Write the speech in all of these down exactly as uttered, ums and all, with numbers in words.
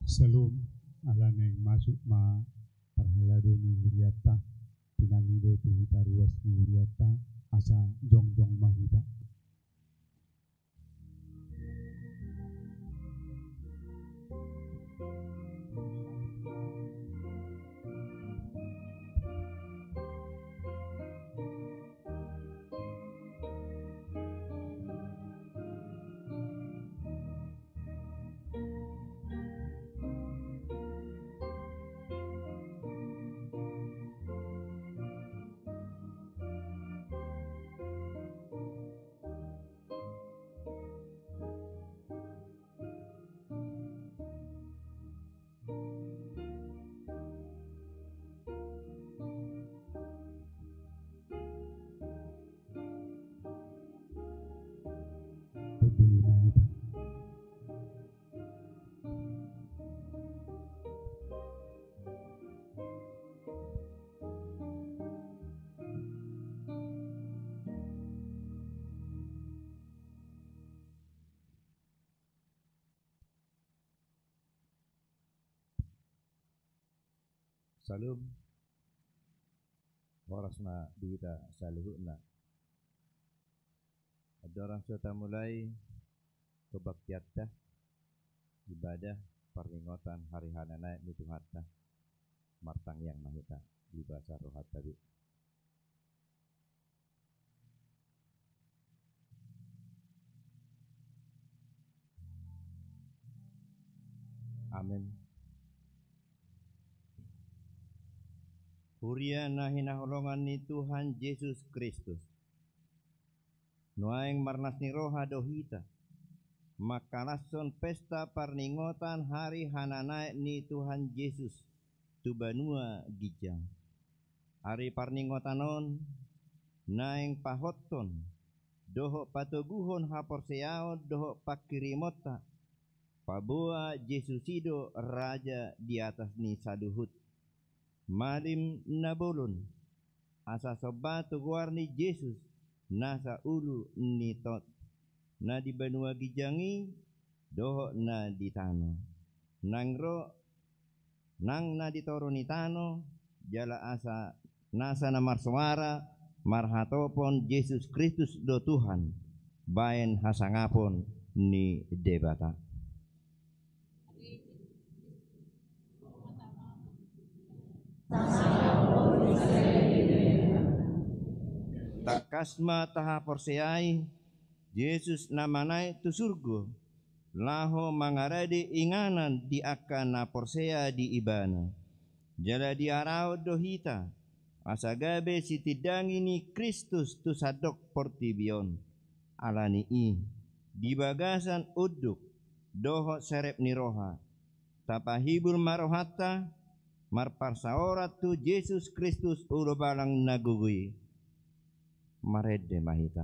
Syalom. Ala naeng masuk ma parhalado ni hurianta, pinangido tu hita ruas ni hurianta, asa jongjong ma hita. Syalom. Horas ma di hita saluhutna. Andorang so tamulai kebaktianta, ibadah parningotan hari hananaek ni Tuhanta, martangiang ma hita di bagasan rohanta be. Amen. Huria na hinaholongan ni Tuhan Jesus Kristus, nuaeng marlas ni roha do hita mangkalashon pesta parningotan hari hananaek ni Tuhan Jesus tu banua ginjang. Ari parningotan on naeng pahothon dohot patoguhon haporseaon dohot panghirimonta, paboa Jesus i do Raja di atas ni saluhut. Malim na bolon, asa somba tu goar ni Jesus, nasa ulu ni tot, na di banua ginjang i dohot na di tano. Nang ro nang na di toru ni tano, jala asa nasa na marsoara marhatopot Jesus Kristus do Tuhan, baen hasangapon ni Debata. Tangkas ma tahaporseai Jesus na manaek tu surgo, laho mangarade inganan di angka na porsea di Ibana. Jala diarahon do hita, asa gabe sitindangi ni Kristus tu sandok portibi on. Ala ni i, di bagasan unduk dohot serep ni roha, tapahibul ma rohanta, marparsaoran tu Jesus Kristus ulubalang na gogo i. Marende ma hita.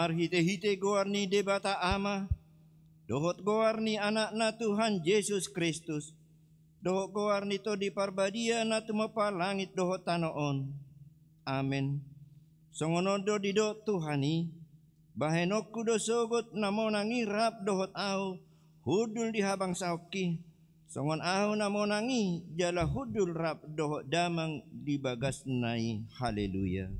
Marhite-hite goar ni Debata Ama, dohot goar ni Anakna Tuhan Jesus Kristus, dohot goar ni Tondi Parbadia na tumompa langit dohot tano on. Amen. Songon on do didok Tuhan i: Bahenonku do sogot na monang i rap dohot ahu, hundul di habangsaonki, songon ahu na monang i jala hundul rap dohot damang di bagasna i. Haleluya.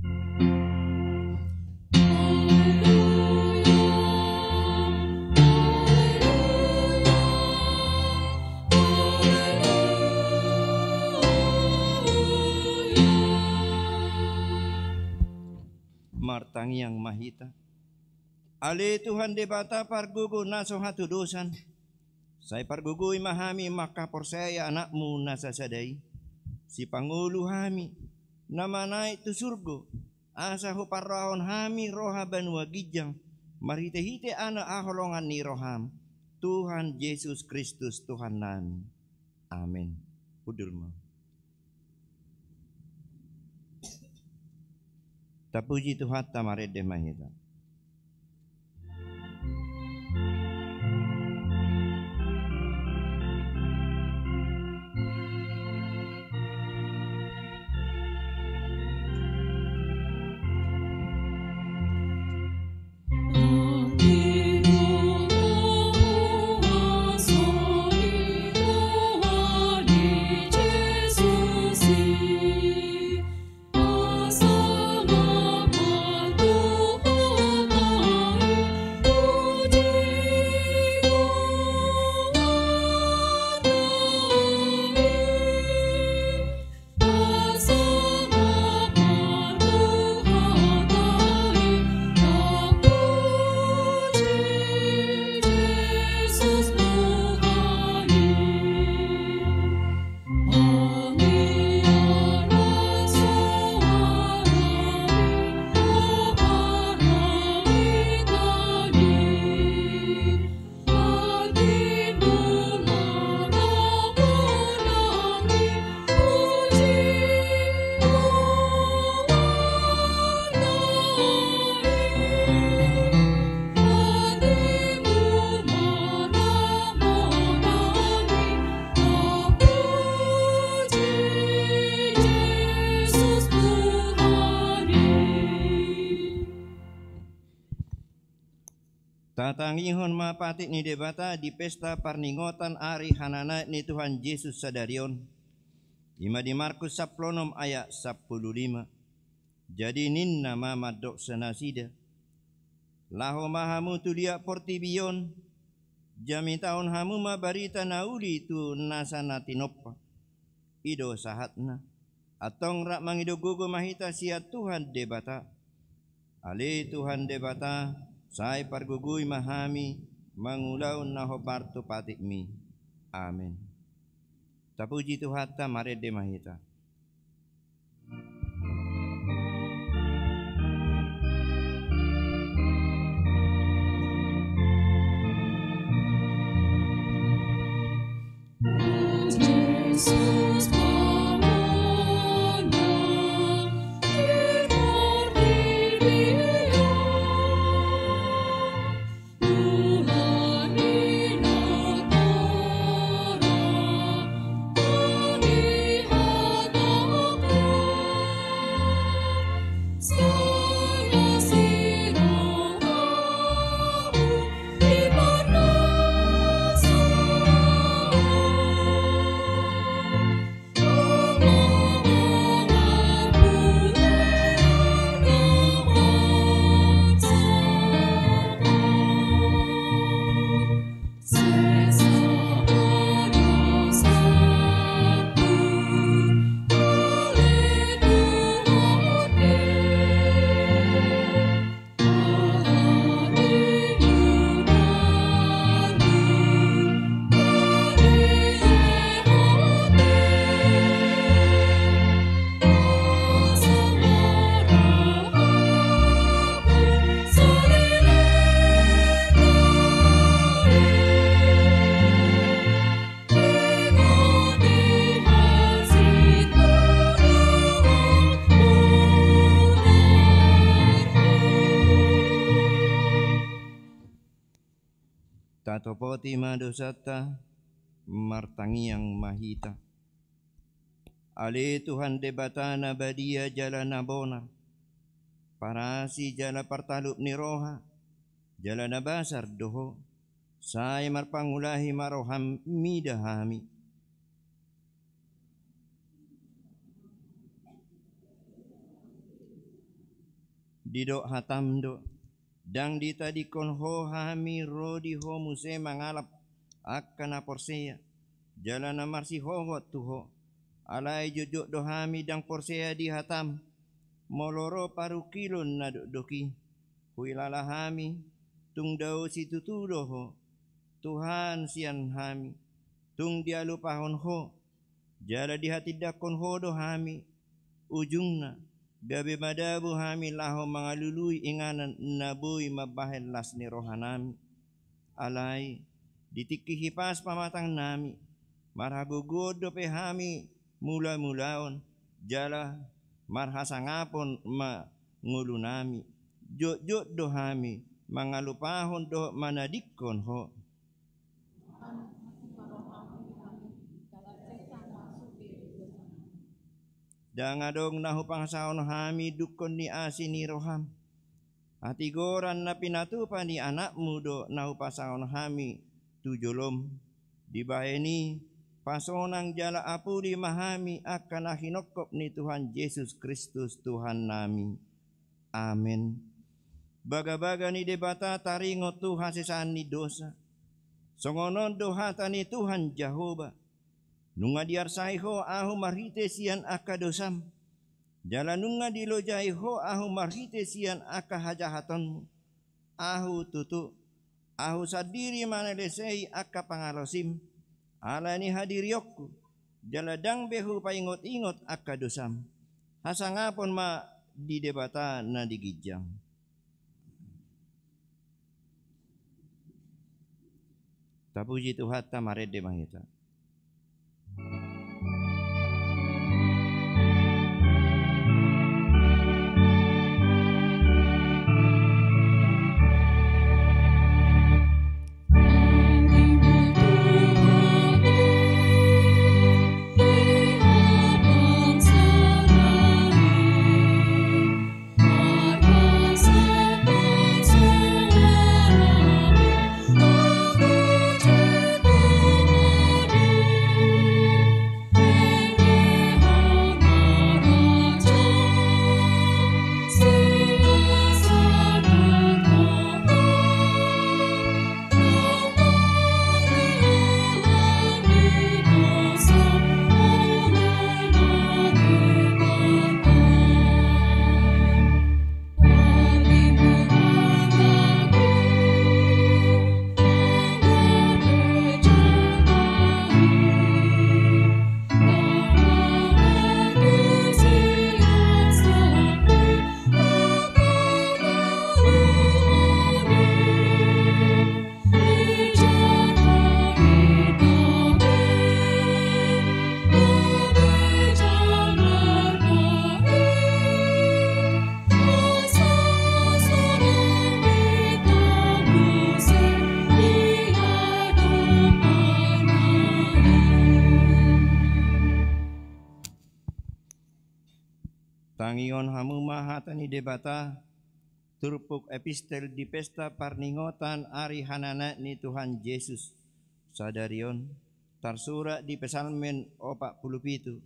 Martangiang ma hita. Ale Tuhan Debata pargogo na so hatudosan, sai pargogoi ma hami mangkaporseai Anakmu na sasada i. Sipangolu hami, na manaek tu surgo, asa huparrohahon hami roha banua ginjang, marhite-hite Anak haholongan ni roham, Tuhan Jesus Kristus Tuhannami. Amen. Hundul ma. Tapuji Tuhanta, marende ma hita. Tatangihon ma patik ni Debata di pesta parningotan ari hananaek ni Tuhan Jesus sadari on. I ma di Markus sampulu onom ayat sampulu lima. Jadi ninna ma mandok nasida: Laho ma hamu tu liat portibi on, jamitahon hamu ma barita na uli tu nasa na tinompa. I do sahatna. Antong rap mangido gogo ma hita sian Tuhan Debata. Ale Tuhan Debata, sai pargogoi ma hami mangulahon na hombar tu patikmi. Amen. Tapuji Tuhanta, marende ma hita. Oti ma dosanta, martangiang ma hita. Ale Tuhan Debata na badia jala na bonar, parasi jala partalup ni roha, jala na basar do Ho, sai marpangulahi ma roham mida hami. Didok hatam do, ndang ditadingkon Ho hami ro di Ho muse mangalap angka na porsea, jala na marsihohot tu Ho. Alai jotjot do hami ndang porsea di hatam, molo ro parungkilon na dokdok i. Huhilala hami, tung dao situtu do Ho, Tuhan sian hami, tung dialupahon Ho, jala dihatindangkon Ho do hami, ujungna, gabe madabu hami laho mangalului inganan na boi mambahen las ni rohanami. Alai, di tingki hipas pamatangnami, marhagogoon dope hami mulamulaon, jala marhasangapon ma ngolunami. Jotjot do hami mangalupahon dohot manadingkon Ho. Ndang adong na hupasahathon hami dungkon ni asi ni roham. Hatigoran na pinatupa ni Anakmu do na hupasahathon hami tu jolom. Dibahen i, pasonang jala apuli ma hami angka na hinongkop ni Tuhan Jesus Kristus Tuhannami. Amen. Bagabaga ni Debata taringot tu hasesaan ni dosa. Songon on do hata ni Tuhan Jahowa: Nunga diarsai Ho Ahu marhite sian angka dosam, jala nunga dilojai Ho Ahu marhite sian angka hajahatonmu. Ahu tutu, Ahu sandiri manalesei angka pangalaosim, ala ni hadirionku, jala ndang be hupaingotingot angka dosam. Hasangapon ma di Debata na di ginjang. Tapuji Tuhanta, marende ma hita. Tangihon hamu ma hata ni Debata, turpuk epistel di pesta parningotan ari hananaan ni Tuhan Jesus sadari on, tarsurat di Psalmen opat pulu pitu,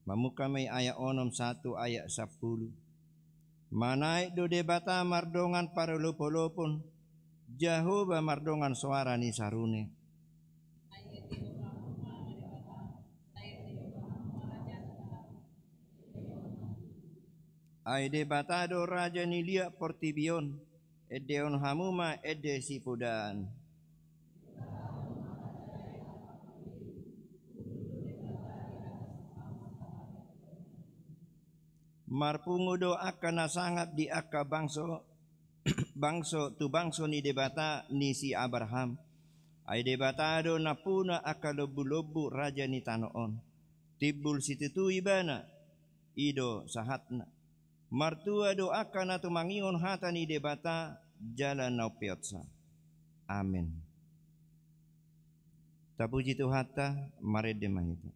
mamungka ma i ayat onom sahat tu ayat sampulu. Manaek do Debata mardongan parolopolopon, Jahowa mardongan soara ni sarune. Ai Debata do raja ni liat portibi on, endehon hamu ma ende sipodaan. Marpungu do angka na sangap di angka bangso, bangso tu bangso ni Debata ni si Abraham. Ai Debata do nampuna angka lombulombu raja ni tano on. Timbul situtu ibana, i do sahatna. Martua do angka na tumangihon hata ni Debata jala na umpeopsa. Amen. Tapuji Tuhanta, marende ma hita.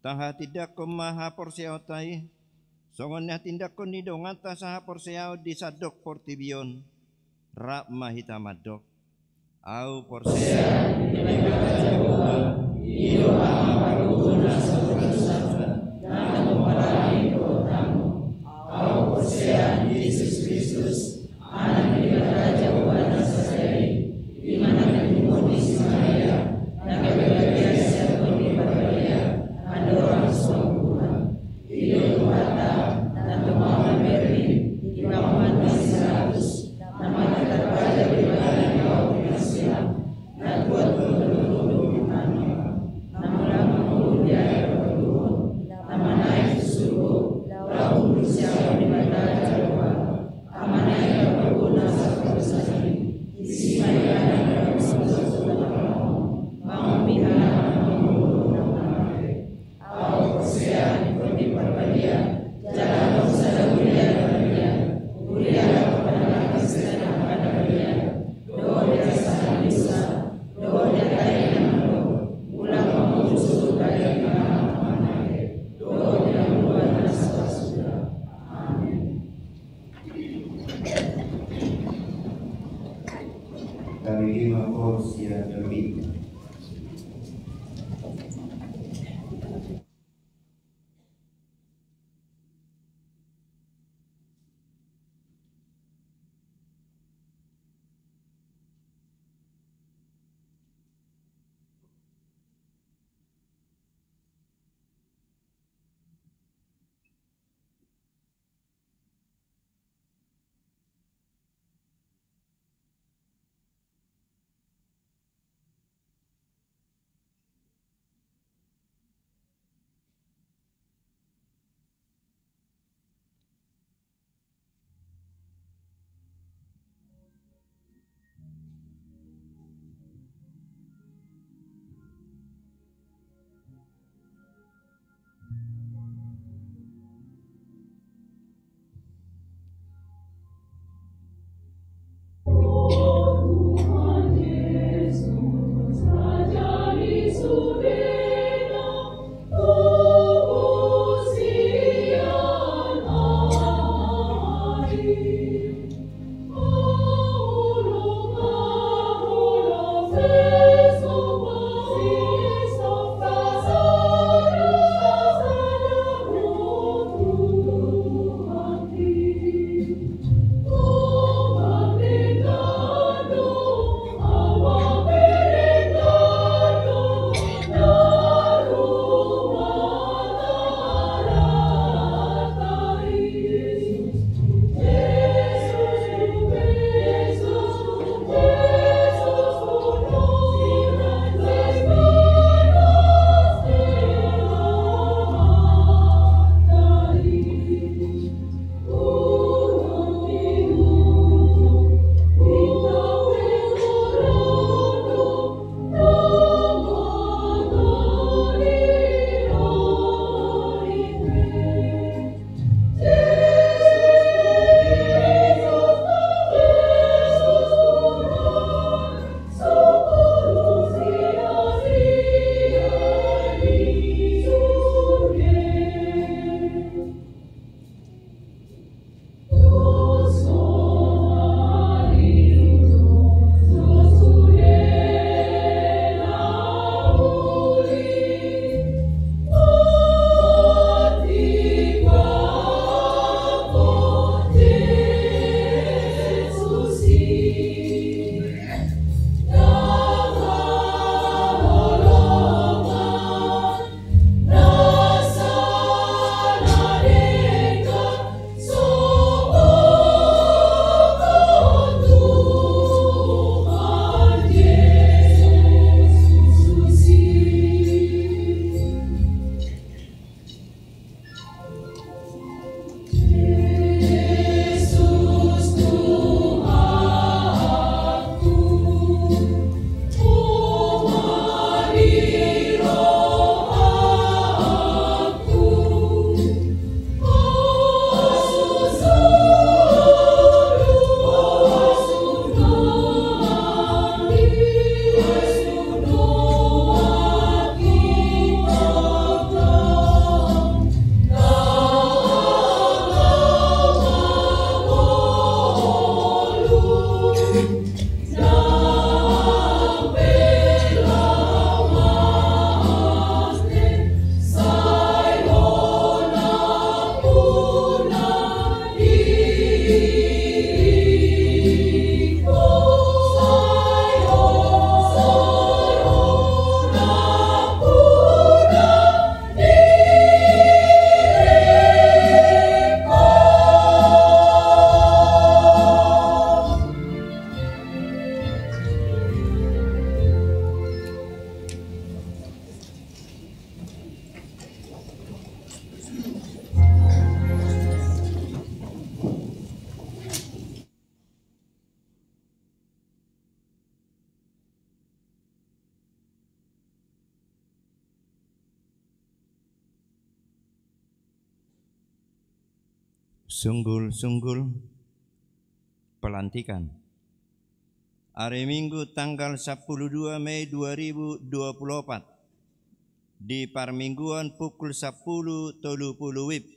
Tahatindangkon ma haporseaonta i, songon na hatindangkon ni donganta sahaporseaon di sandok portibi on, rap ma hita mandok. Ahu porsea di Debata Jahowa, i do Ama Parguru na saur matua, nang pomparan ni dohot hamu. Ahu porsea di Jesus Kristus, Anak ni Debata Jahowa na sada i, i ma na tinumburhon ni si Maria, na gabe baloon sian Tondi Parbadia, andorang so hangoluan. I do Tuhanta, na tumompa mamberri di pangomoan ni si Pilatus, na marga tarpajal di bagasan ni ahu pinasiam, na tuat tu dolok ni Tuhan, na mula mangolu di ari na parjolo, na manaek tu surgo, laho hundul sian Debata Jahowa, Ama na i na parguru na saur matua i, disi ma ibana na mangolu tu dolok ni amanami, mangurupi halak na mangolu dohot na mate. Ahu porsea di Tondi Parbadia, jala adong sada Huria Badia, huria na pardalanan sian angka na badia, dohot di hasahatan ni dosa, dohot di angka na mandok, ulang mangolu tu surga di angka na mate, dohot di hangoluan na so ra suda. Amin. Kami lima porsea kami. Sunggul-sunggul pelantikan. Ari Minggu tanggal sampulu dua Mei dua ribu dua pulu opat, di parmingguan pukul sampulu tolu pulu WIB,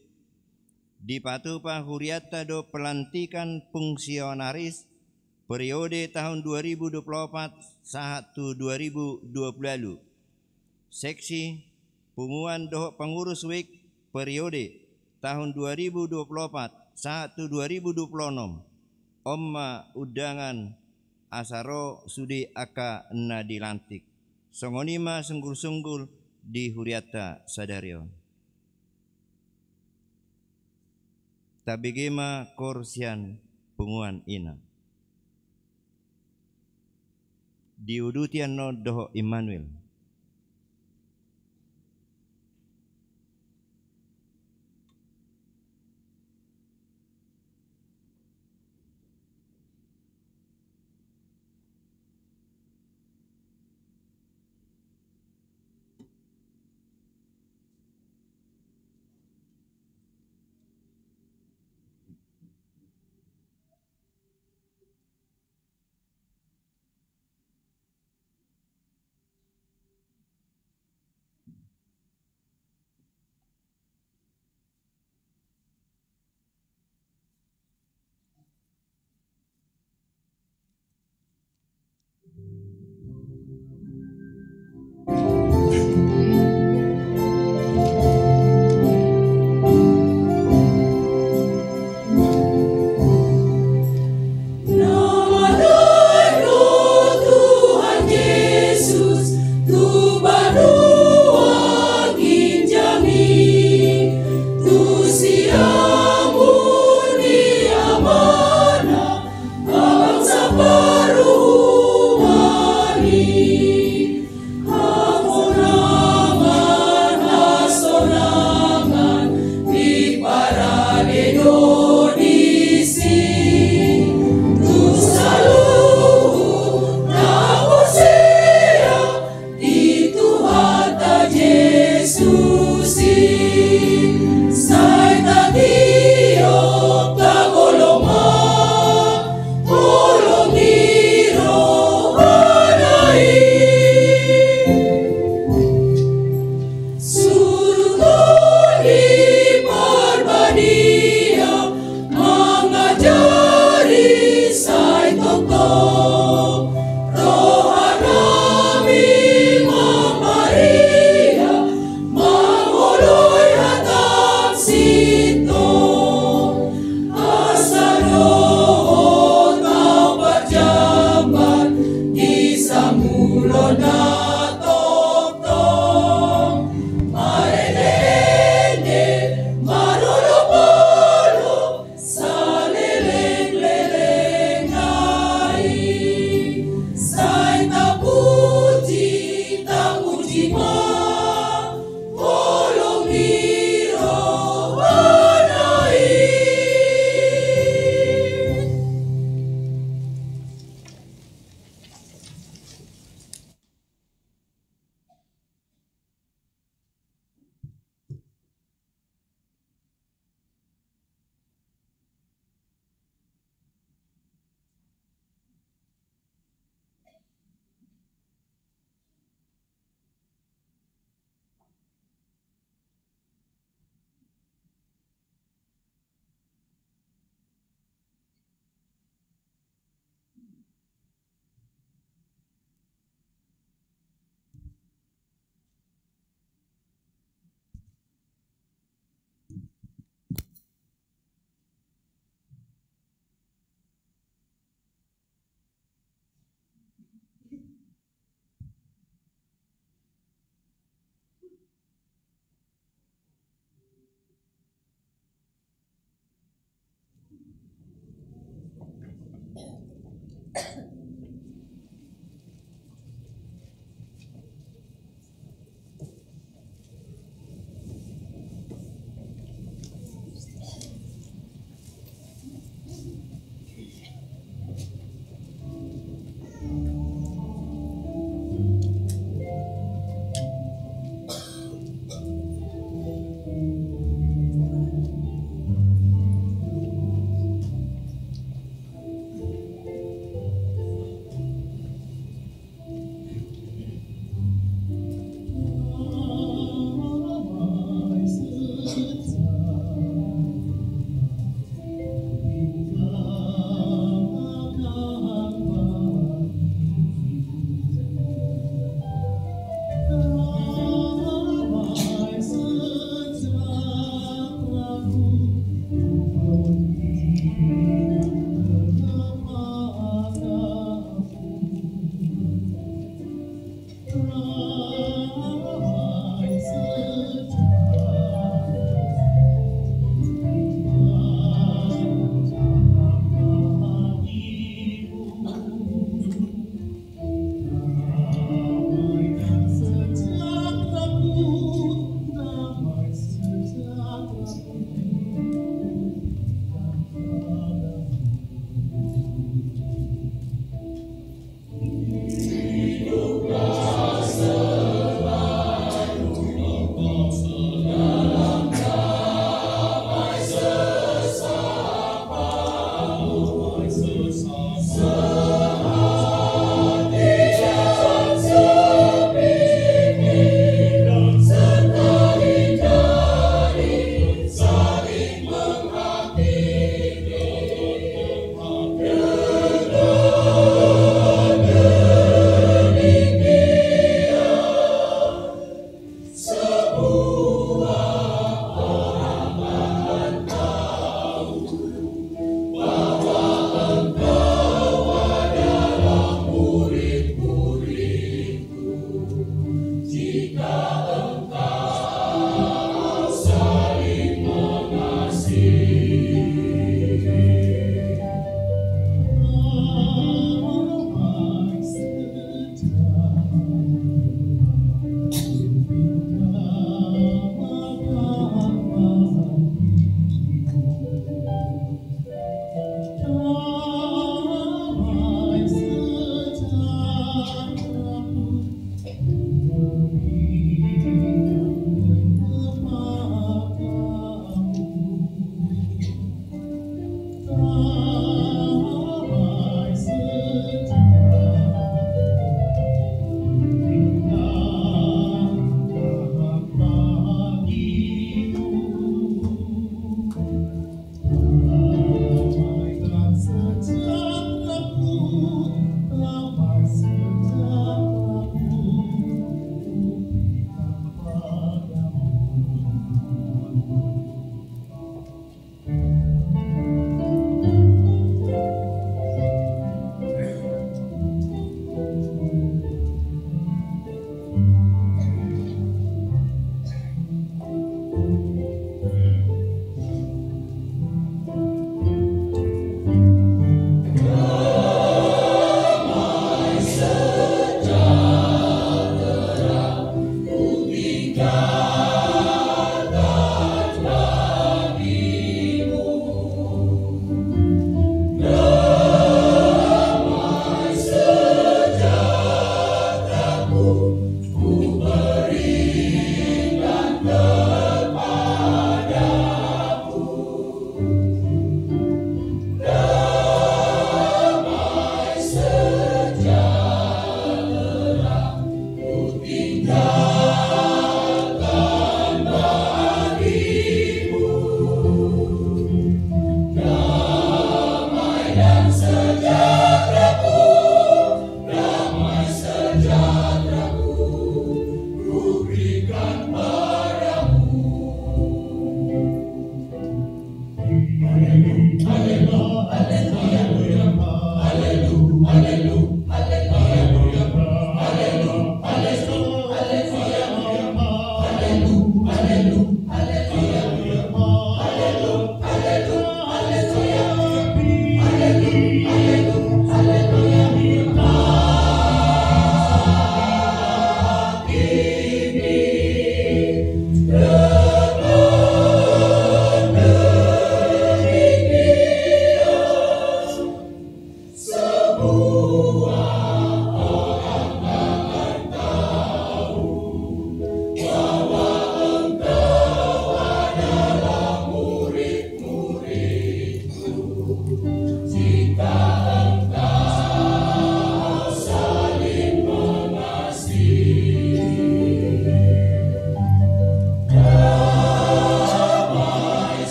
dipatupa hurianta do pelantikan fungsionaris periode tahun dua ribu dua pulu opat sahat tu dua ribu dua pulu ualu. Seksi, punguan dohot pengurus WIB periode tahun dua ribu dua pulu opat sahat tu dua ribu dua pulu onom. On ma undangan asa ro sude angka na dilantik. Songon i ma sunggul-sunggul di hurianta sadari on. Tabege ma koor sian punguan ina. Diuduti annon dohot Immanuel.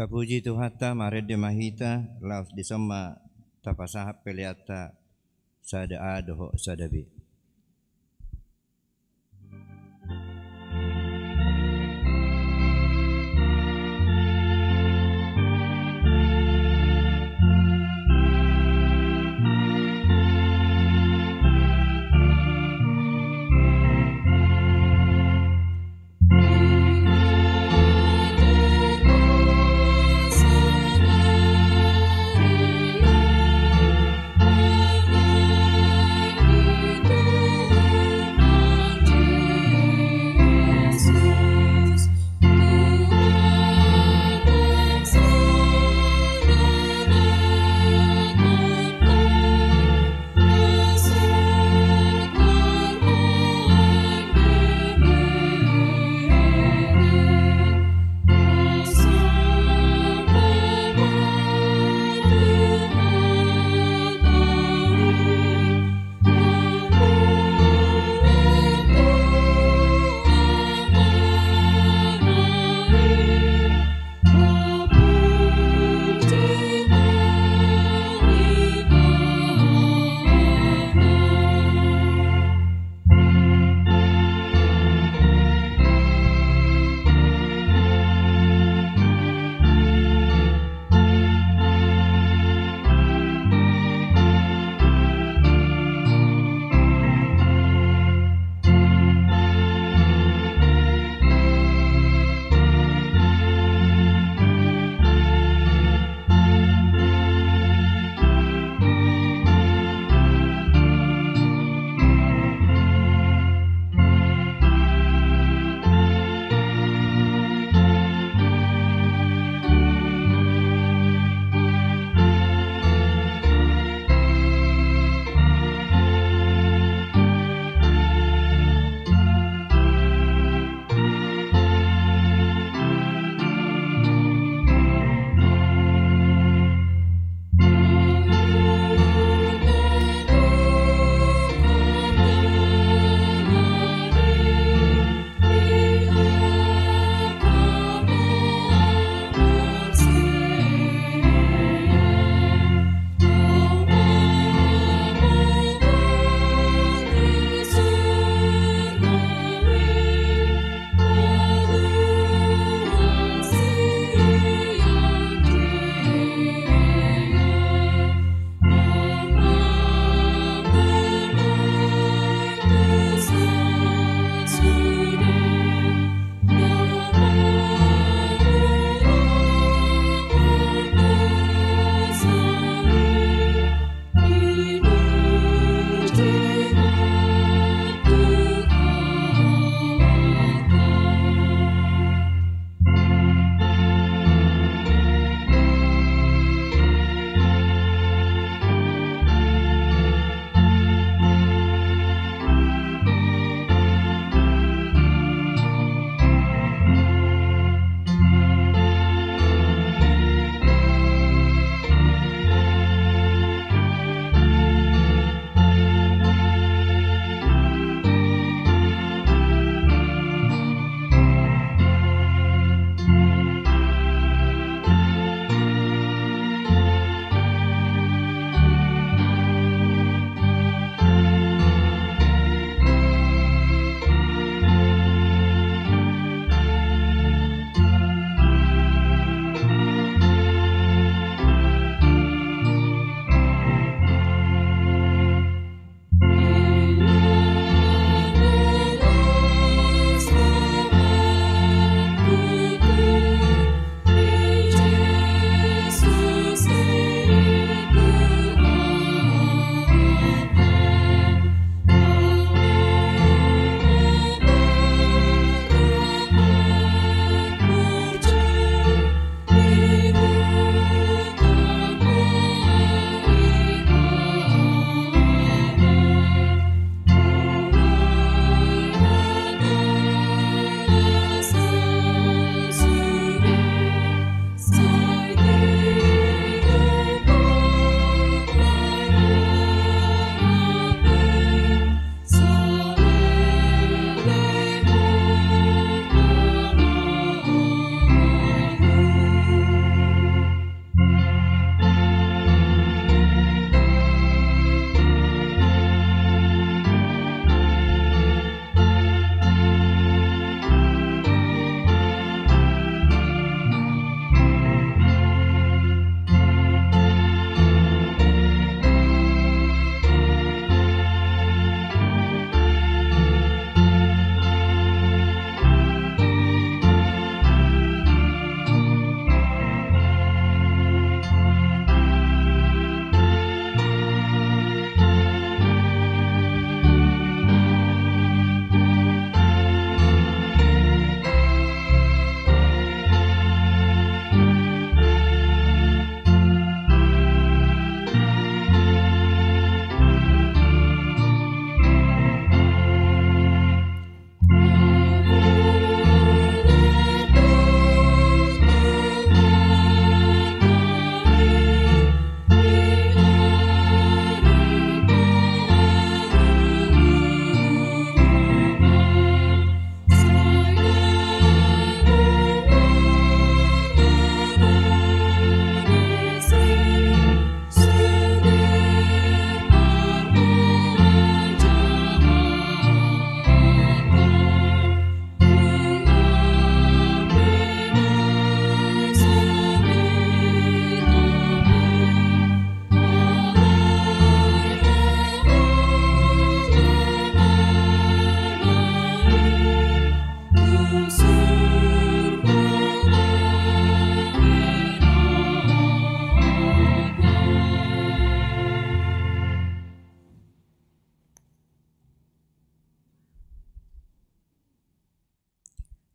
Tapuji Tuhanta, marende ma hita, laos dison ma tapasahat peleanta sada A dohot sada B.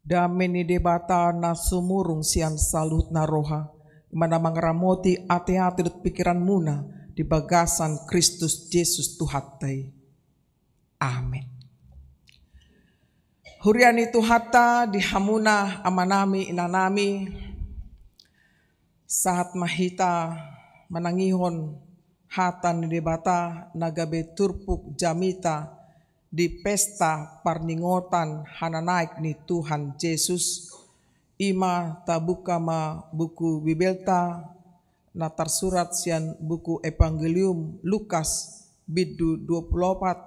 Dame ni Debata na sumurung sian saluhutna roha, i ma na mangaramoti ateate dohot pingkiranmuna di bagasan Kristus Jesus Tuhanta i. Amen. Huria ni Tuhanta, di hamuna amanami, inanami, sahat ma hita manangihon hata ni Debata na gabe turpuk jamita di pesta parningotan hananaek ni Tuhan Jesus, i ma tabuka ma buku Bibelta na tarsurat sian buku Evangelium Lukas bindu dua pulu opat,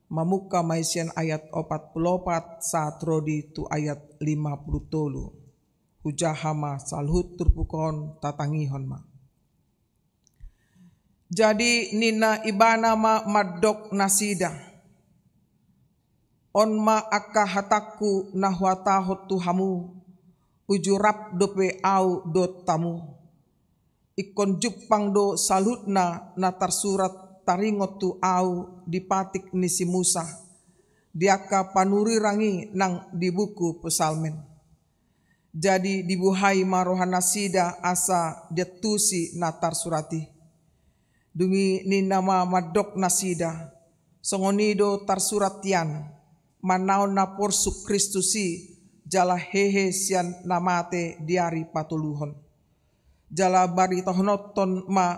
mamungka ma i sian ayat opat pulu opat sahat ro di tu ayat lima pulu tolu. Hujaha ma saluhut turpuk on, tatangihon ma. Jadi ninna ibana ma mandok nasida: On ma angka hatangku na huhatahon tu hamu, uju rap dope ahu dohot hamu. Ingkon jumpang do saluhutna na tarsurat taringot tu ahu di patik ni si Musa, di angka panurirang i nang di buku Psalmen. Jadi dibuhai ma rohanasida asa diantusi na tarsurat i. Dung i ninna ma mandok nasida: Songon i do tarsurat hian, manaon na porsuk Kristus i, jala hehe sian na mate di ari patoluhon. Jala baritahononhon ma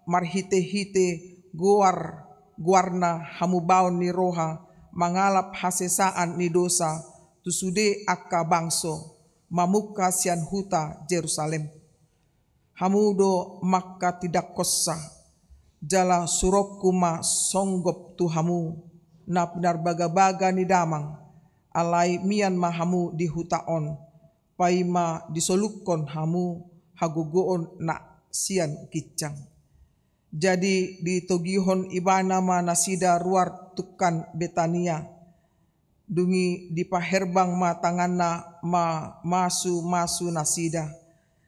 marhitehite goar, goarna hamubaon ni roha mangalap hasesaan ni dosa tu sude angka bangso, mamungka sian huta Jerusalem. Hamu do mangkatindangkonsa, jala suronku ma songgop tu hamu na pinarbagabaga ni damang, alai mian ma hamu di huta on, paima disolukkon hamu hagogoon na sian ginjang. Jadi ditogihon ibana ma nasida ruar tungkan Betania. Dung i dipaherbang ma tanganna mamasumasu nasida.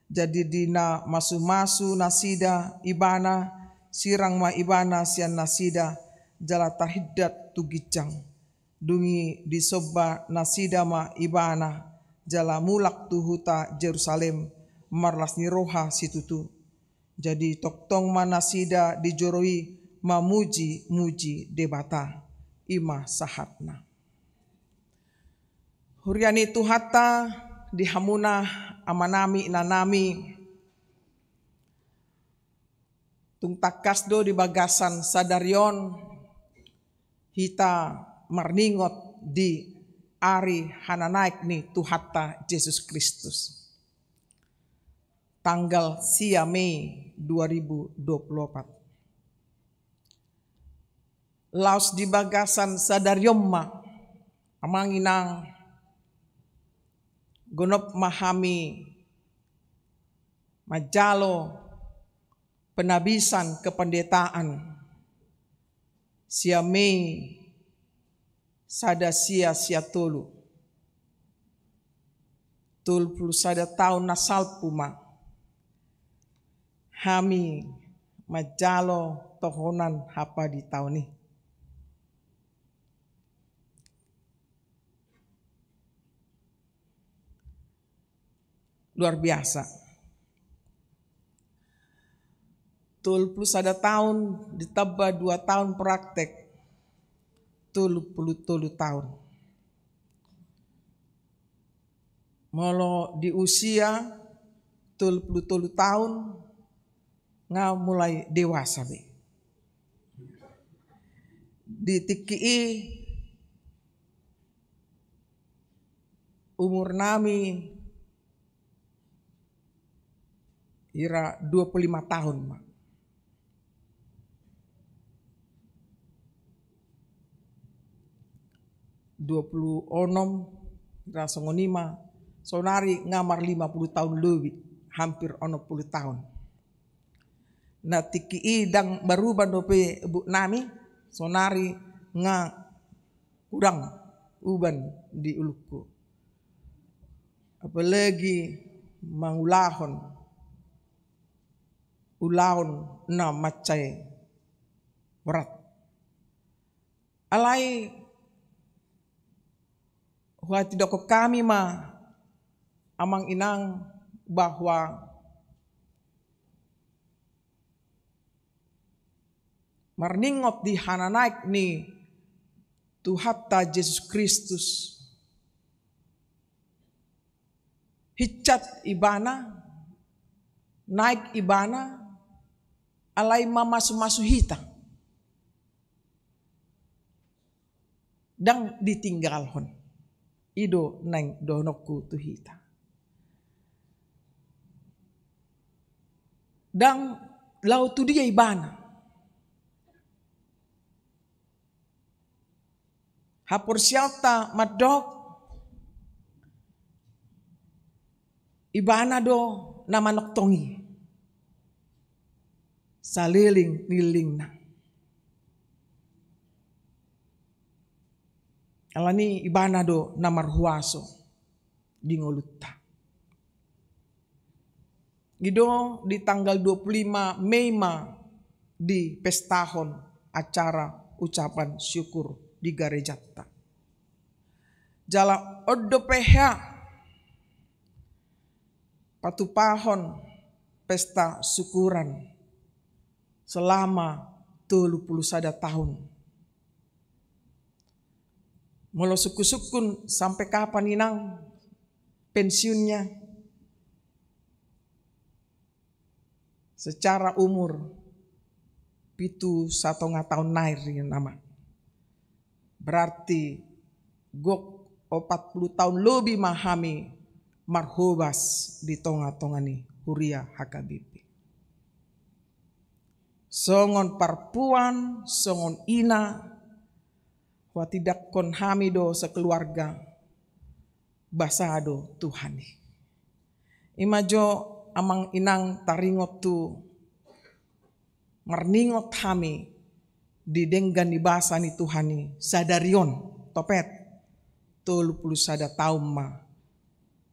Jadi di na masumasu nasida ibana, sirang ma ibana sian nasida, jala tarhindat tu ginjang. Dung i disomba nasida ma ibana, jala mulak tu huta Jerusalem marlas ni roha situtu. Jadi tongtong ma nasida di joro i mamujimuji Debata. I ma sahatna. Huria ni Tuhanta, di hamuna amanami, inanami, tung tangkas do di bagasan sadari on hita marningot di ari hananaek ni Tuhanta Jesus Kristus. Tanggal sia Mei dua ribu dua puluh opat. Laos di bagasan sadari on ma, amang inang, gonop ma hami manjalo penabisan kependetaan sia Mei sada sia sia tolu. Tolu pulu sada taon na salpu ma hami manjalo tohonan hapaditaan i. Luar biasa. Tolu pulu sada taon ditamba dua taon praktek, tolu pulu tolu taon. Molo di usia tolu pulu tolu taon nga mulai dewasa be. Di tingki i umur nami ira dua pulu lima taon ma. Dua pulu onom, ira songon i ma, sonari nga marlima pulu taon lobi, hampir onom pulu taon. Na tingki i ndang maruban dope buk nami, sonari nga hurang uban di ulungku. Apalagi mangulahon ulaon na mansai borat. Alai Huhatidokkon hami ma, amang inang, bahwa marningot di hananaek ni Tuhanta Jesus Kristus, hinsat ibana, naek ibana, alai mamasumasu hita. Ndang ditinggalhon. I do naeng dohononku tu hita. Ndang laho tu dia ibana. Haporseaonta mandok, ibana do na manongtong i saleleng ni lelengna. Alani ibana do na marhuaso di ngolunta. I do di tanggal dua puluh lima Mei ma dipestahon acara ucapan syukur di garejanta. Jala on dope hea patupahon pesta syukuran selama tolu puluh sada tahun. Molo sungkun-sungkun sampe kapan inang pensiunnya? Secara umur pitu satonga taon nai ninna ma. Berarti gok opat puluh taon lobi ma hami marhobas di tonga-tonga ni huria H K B P. Songon parpuan, songon ina, huhatindanghon hami do sekeluarga, basa do Tuhan i. I ma jo amang inang taringot tu marningot hami di denggan ni basa ni Tuhan i sadari on, topet tolu puluh sada taon ma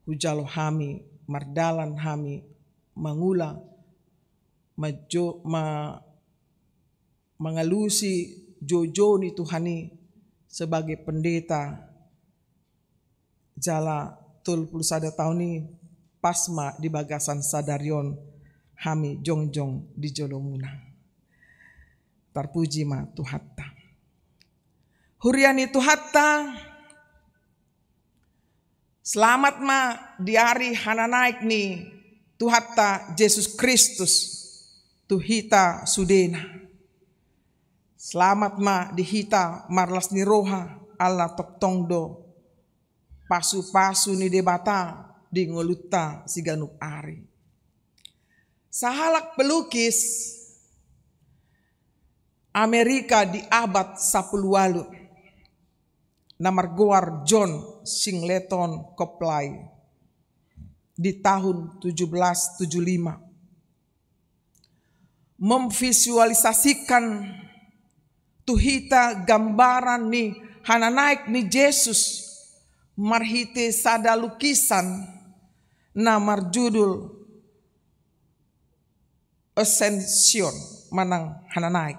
hujalo hami, mardalan hami, mangula, majo-, ma-, mangalusi joujou ni Tuhan i sebagai pendeta. Jala tolu puluh sada taon i pas ma di bagasan sadari on hami jongjong di jolomuna. Tarpuji ma Tuhanta. Huria ni Tuhanta, selamat ma di ari hananaek ni Tuhanta Jesus Kristus tu hita sudena. Selamat ma di hita marlas ni roha, ala tongtong do pasu-pasu ni Debata di ngolunta siganup ari. Sahalak pelukis Amerika di abad sapuluh ualu na margoar John Singleton Copley di tahun tujuh belas tujuh lima memvisualisasikan tu hita gambaran ni hananaek ni Jesus marhite sada lukisan na marjudul Ascension manang hananaek.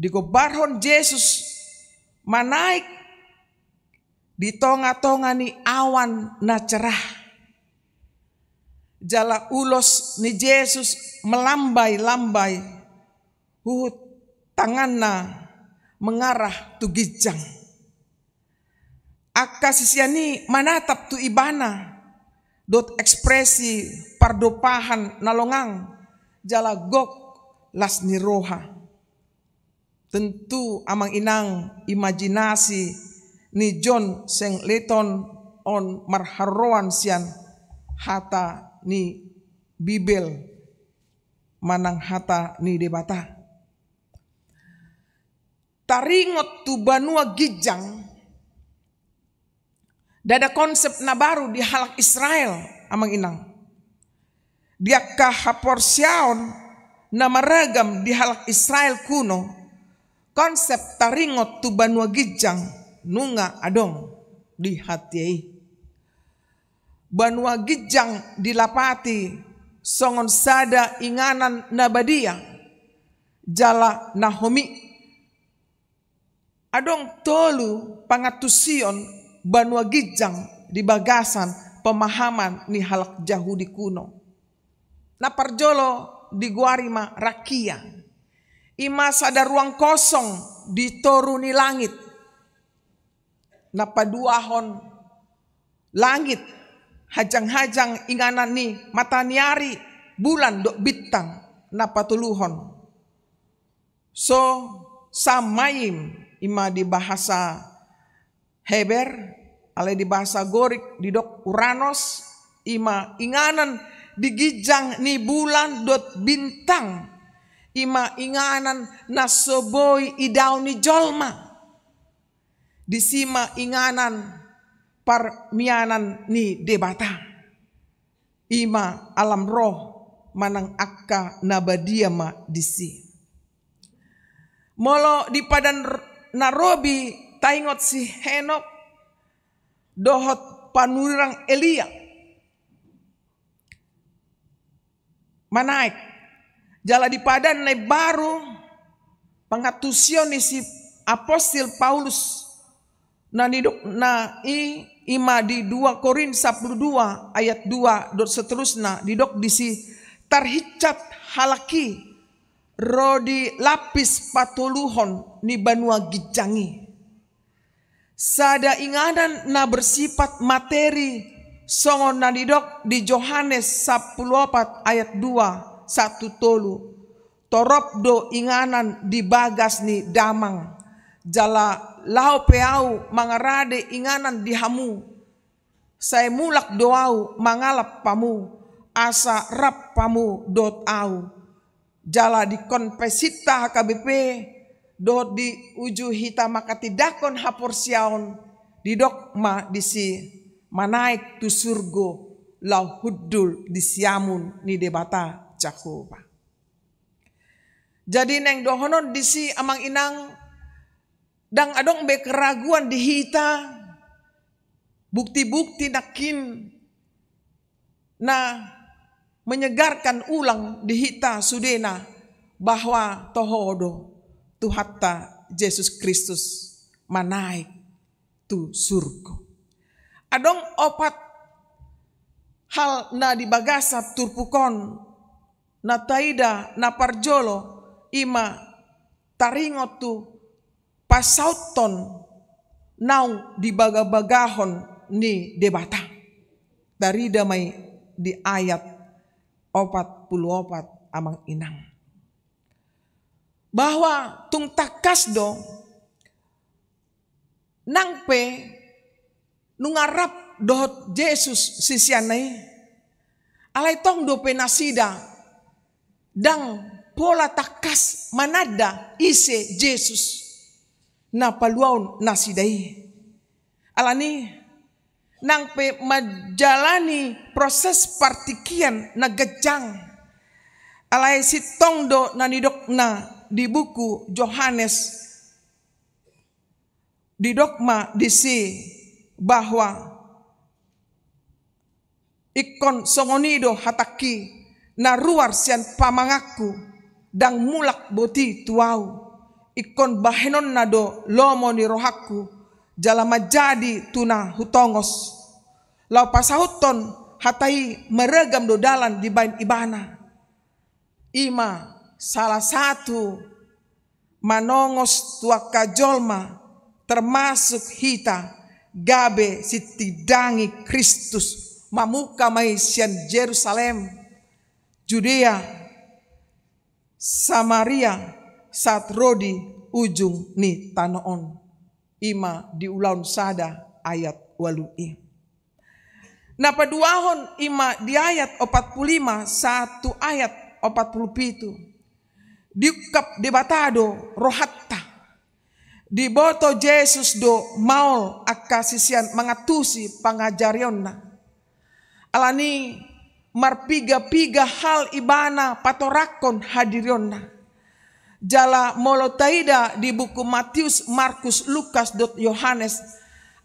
Digombarhon Jesus manaek di tonga-tonga ni awan na cerah. Jala ulos ni Jesus melambai-lambai huhut tanganna mengarah tu ginjang. Angka sisean i manatap tu ibana dohot ekspresi pardompahan na longang jala gok las ni roha. Tentu amang inang imajinasi ni John Singleton on marharoroan sian hata ni Bibel manang hata ni Debata. Taringot tu banua ginjang, ndada konsep na baru di halak Israel, amang inang. Di angka haporseaon na maragam di halak Israel kuno, konsep taringot tu banua ginjang nunga adong di hatiha i. Banua ginjang dilapati songon sada inganan na badia jala na homi. Adong tolu pangantusion banua ginjang di bagasan pemahaman ni halak Jahudi kuno. Na parjolo digoari ma rakia. I ma sada ruang kosong di toru ni langit. Na paduahon langit, hanjanghajang inganan ni mataniari, bulan dohot bintang. Na patoluhon. So, Samaim, i ma di bahasa Heber, alai di bahasa Gorik didok Uranos, i ma inganan di ginjang ni bulan dohot bintang, i ma inganan na so boi idaon ni jolma. Disi ma inganan parmianan ni Debata. I ma alam roh manang angka na badia ma disi. Molo di Padan R-, na Robi taingot si Henok dohot panurirang Elia. Manaek. Jala di Padan na Imbaru pangantusion ni si Apostil Paulus na nidok na i, i ma di dua Korint sampulu dua ayat dua dohot seterusna, didok disi, tarhinsat halak i ro di lapis patoluhon ni banua ginjang i. Sada inganan na bersifat materi songon na nidok di Johannes sampulu opat ayat dua sahat tu tolu. Torop do inganan di bagas ni damang, jala laho pe ahu mangarade inganan di hamu. Sai mulak do ahu mangalap hamu, asa rap hamu dohot ahu. Jala dikon pe sinta H K B P dohot di uju hita manghatindanghon haporseaon, didok ma disi, manaek tu surgo laho hundul di siamun ni Debata Jahowa. Jadi naeng dohonon disi, amang inang, ndang adong be keraguan di hita, bukti-bukti nangkin na menyegarkan ulang di hita sudena, bahwa toho do Tuhanta Jesus Kristus manaek tu surgo. Adong opat hal na di bagasan turpuk on na taida. Na parjolo, i ma taringot tu pasauthon naung dibagabagahon ni Debata. Tarida ma i di ayat opat pulu opat, amang inang. Bahwa tung tangkas do nang pe nunga rap dohot Jesus siseanna i, alai tong dope nasida ndang pola tangkas mananda ise Jesus na paluaon nasida i. Alani nang pe manjalani proses partingkian na ganjang. Alai sintong do na nidokna di buku Johannes. Didok ma disi bahwa ingkon songon i do hatangki na ruar sian pamanganku, ndang mulak boti tu ahu. Ingkon bahenonna do lomo ni rohangku, jala manjadi tu na hutongos. Laho pasauthon hata i maragam do dalan dibaen ibana. I ma salah satu manongos tu angka jolma, termasuk hita, gabe sitindangi Kristus, mamuka ma i sian Jerusalem, Judea, Samaria, sahat ro di ujung ni tano on. I ma di Ulaon sada ayat ualu i. Na paduahon i ma di ayat opat pulu lima sahat tu ayat opat pulu pitu. Diungkap Debata do rohanta. Diboto Jesus do maol angka sisean mangantusi pangajarionna. Alani marpiga-piga hal ibana patorangkon hadirionna. Jala molo taida di buku Matius, Markus, Lukas dohot Johannes,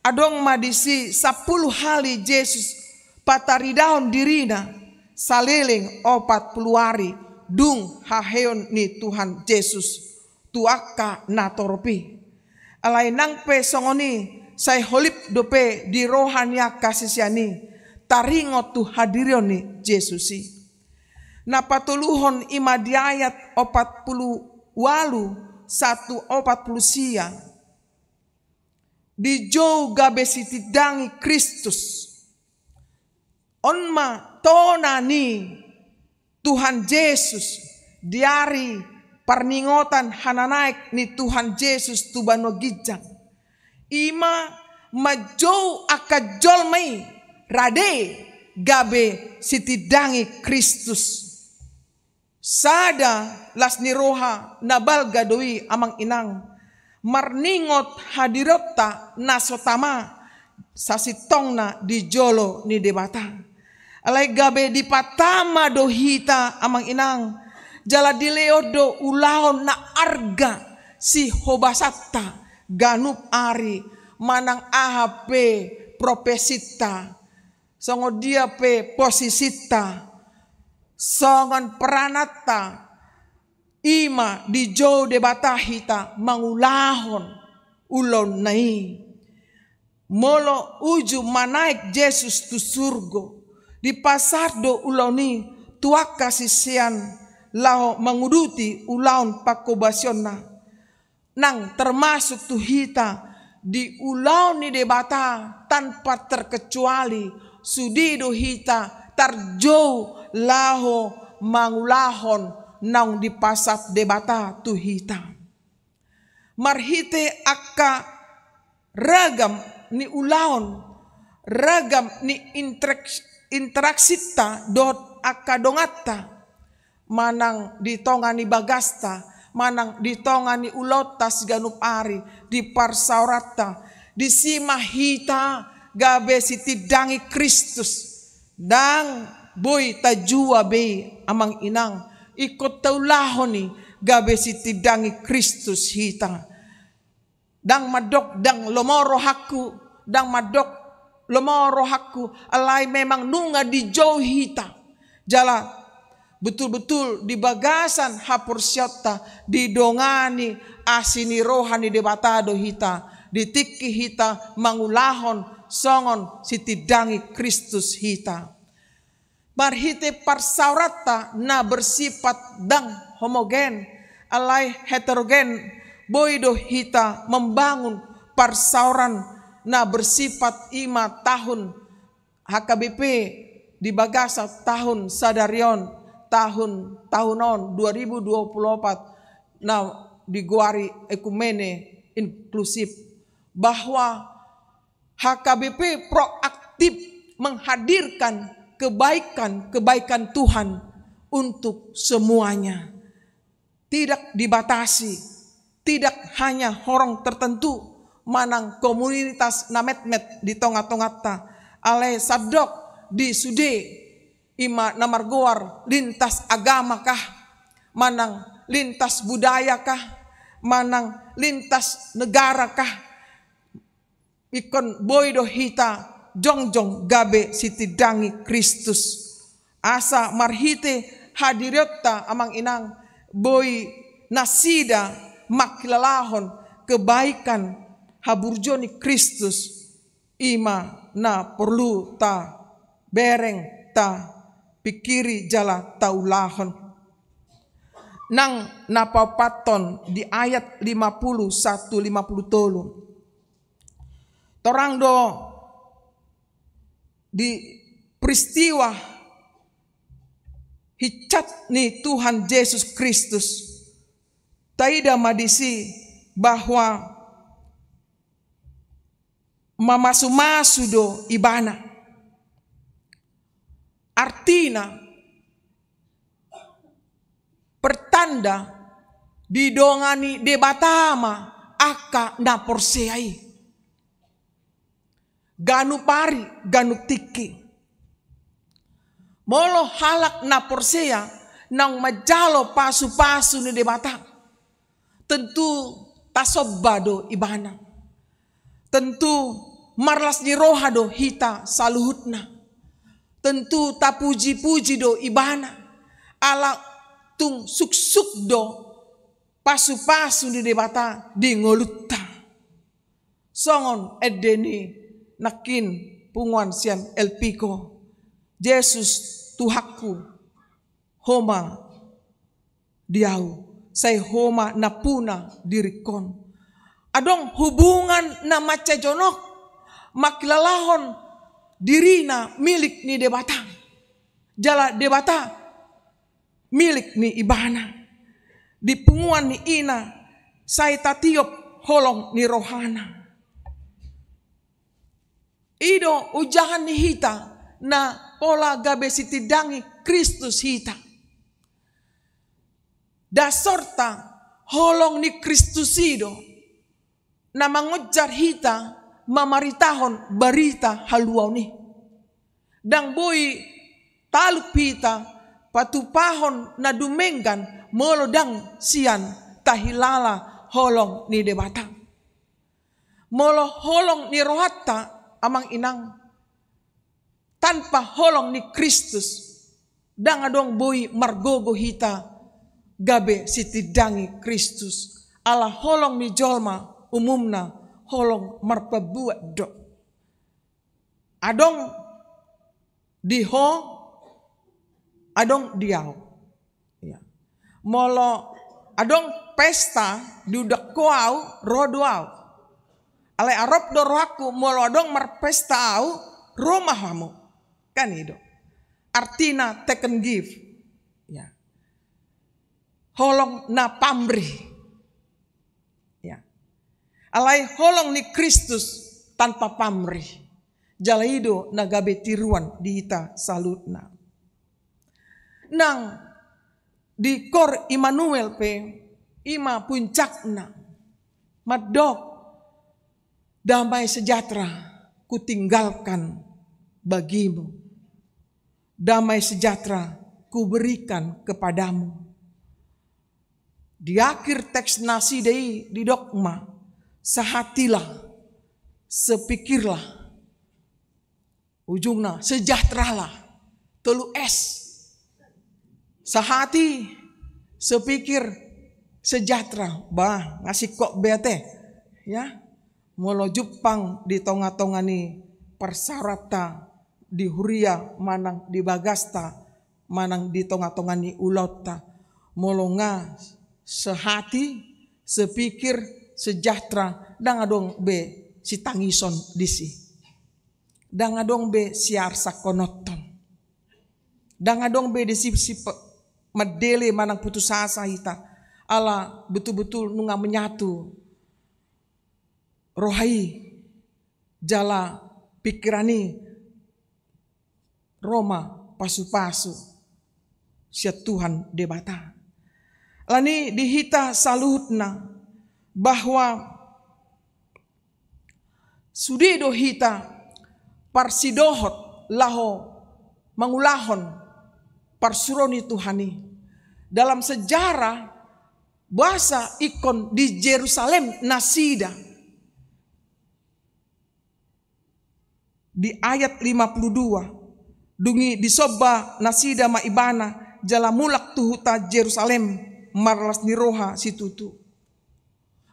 adong ma disi sampulu hali Jesus pataridahon dirina saleleng opat pulu ari dung haheon ni Tuhan Jesus tu angka natorop i. Alai nang pe songon i, sai holip dope di roha ni angka sisean i taringot tu hadirion ni Jesus i. Na patoluhon i ma di ayat opat pulu ualu sahat tu opat pulu sia. Dijou gabe sitindangi Kristus. On ma tona ni Tuhan Jesus di ari parningotan hananaek ni Tuhan Jesus tu banua ginjang. I ma manjou angka jolma i rade gabe sitindangi Kristus. Sada las ni roha na balga do i, amang inang, marningot hadirionta na so tama sasintongna di jolo ni Debata. Alai gabe dipatama do hita, amang inang, jala dilehon do ulaon na arga sihobasanta ganup ari, manang aha pe profesinta, songon dia pe posisinta, songon perananta, i ma dijou Debata hita mangulahon ulaonna i. Molo uju manaek Jesus tu surgo, dipasahat do ulaon i tu angka sisean laho manguduti ulaon panghobasionna. Nang termasuk tu hita, di ulaon ni Debata tanpa terkecuali, sude do hita tarjou laho mangulahon naung dipasahat Debata tu hita. Marhite angka ragam ni ulaon, ragam ni interaks-, interaksinta dohot angka donganta, manang di tonga ni bagasta, manang di tonga ni ulaonta siganup ari, di parsaoranta, disi ma hita gabe sitindangi Kristus. Ndang boi tajua be i, amang inang, ingkon taulahon i gabe sitindangi Kristus hita. Ndang mandok ndang lomo rohangku, ndang mandok lomo rohangku, alai memang nunga dijou hita. Jala betul-betul di bagasan haporseaonta didongani asi ni roha ni Debata do hita, di tingki hita mangulahon songon sitindangi Kristus hita. Marhite parsaoranta na bersifat ndang homogen, alai heterogen, boi do hita membangun parsaoran na bersifat, i ma tahun H K B P di bagasan tahun sadari on, tahun, tahun on dua ribu dua puluh empat, na digoari ekumene inklusif, bahwa H K B P proaktif menghadirkan kebaikan-kebaikan Tuhan untuk semuanya. Tidak dibatasi, tidak hanya horong tertentu, manang komunitas na metmet di tonga-tonganta, alai sandok di sude, i ma na margoar lintas agama kah, manang lintas budaya kah, manang lintas negara kah, ingkon boi do hita jongjong gabe sitindangi Kristus. Asa marhite hadirionta, amang inang, boi nasida mangkilalahon kebaikan haburjuon ni Kristus, i ma na porlu tabereng, tapingkiri jala taulahon. Nang na paopathon di ayat lima puluh satu, lima puluh tolu. Torang do di peristiwa hinsat ni Tuhan Jesus Kristus. Taida ma disi bahwa mamasu-masu do Ibana. Artina, pertanda didongani Debata ma angka na porsea i. Ganup ari, ganup tingki. Molo halak na porsea naung manjalo pasu-pasu ni Debata, tentu tasomba do Ibana. Tentu marlas ni roha do hita saluhutna. Tentu tapuji-puji do Ibana, ala tung suksuk do pasu-pasu ni Debata di ngolunta. Songon ende ni nangkin punguan sian Elpiko: Jesus Tuhanku, Ho ma di ahu, sai Ho ma nampuna diringkon. Adong hubungan na mansai jonok mangkilalahon dirina milik ni Debata, jala Debata milik ni ibana. Di punguan ni ina sai tatiop holong ni rohana. I do unjangan ni hita na pola gabe sitindangi Kristus hita. Dasorta holong ni Kristus i do na mangonjar hita mamaritahon barita haluaon i. Ndang boi talup hita patupahon na dumenggan molo ndang sian tahilala holong ni Debata. Molo holong ni rohanta, amang inang, tanpa holong ni Kristus, ndang adong boi margogo hita gabe sitindangi Kristus. Ala holong ni jolma umumna holong marpabuat do. Adong di ho, adong di ahu. Ya. Molo adong pesta, diundang ho ahu, ro do ahu. Alai arop do rohangku, molo adong marpesta ahu, ro ma hamu. Kan i do. Artina take and give. Ya. Holong na pamrih. Ya. Alai holong ni Kristus tanpa pamrih. Jala i do na gabe tiruan di hita saluhutna. Nang di Koor Immanuel pe, i ma puncakna. Mandok: Damai sejahtera kutinggalkan bagimu. Damai sejahtera kuberikan kepadamu. Di akhir teks nasida i didok ma: Sehatilah, sepikirlah. Ujungna, sejahteralah. Tolu S. Sehati, sepikir, sejahtera. Bah, nga singkop be ate. Ya. Molo jumpang di tonga-tonga ni parsaoranta, di huria manang di bagasta, manang di tonga-tonga ni ulaonta, molo nga sehati, sepikir, sejahtera, ndang adong be sitangison disi. Ndang adong be siarsangkononhon. Ndang adong be disi pe-, mandele manang putus asa hita. Ala betul-betul nunga menyatu roha i jala pikiran i, ro ma pasu-pasu sian Tuhan Debata. Alani di hita saluhutna, bahwa sude do hita parsidohot laho mangulahon parsuruon ni Tuhan i. Dalam sejarah, boasa ingkon di Jerusalem nasida? Di ayat lima puluh dua: Dung i disomba nasida ma Ibana, jala mulak tu huta Jerusalem, marlas ni roha situtu.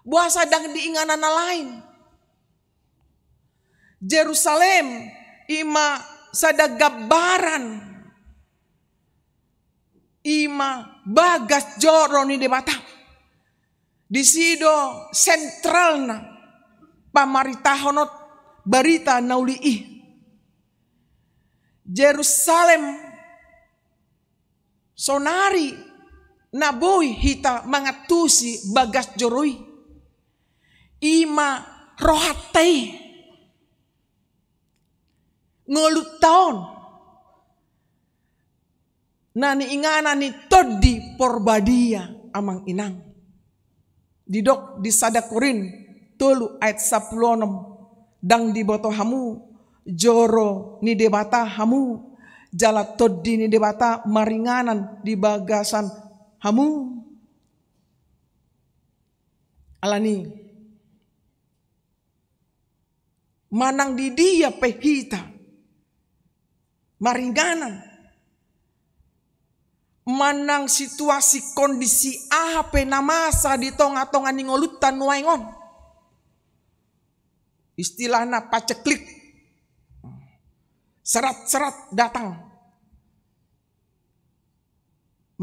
Boasa ndang di inganan na lain? Jerusalem i ma sada gambaran, i ma bagas joro ni Debata. Disi do sentralna pamaritahonon barita na uli i. Jerusalem sonari na boi hita mangantusi bagas joro i, i ma rohanta i, ngolunta on, na niinganan ni Tondi Porbadia, amang inang. Didok di sada Korint tolu ayat sampulu onom: Ndang diboto hamu joro ni Debata hamu, jala Tondi ni Debata maringanan di bagasan hamu? Alani, manang di dia pe hita maringanan, manang situasi kondisi aha pe na masa di tonga-tonga ni ngolunta nuaeng on, Istilahna paceklik. Serat-serat datang.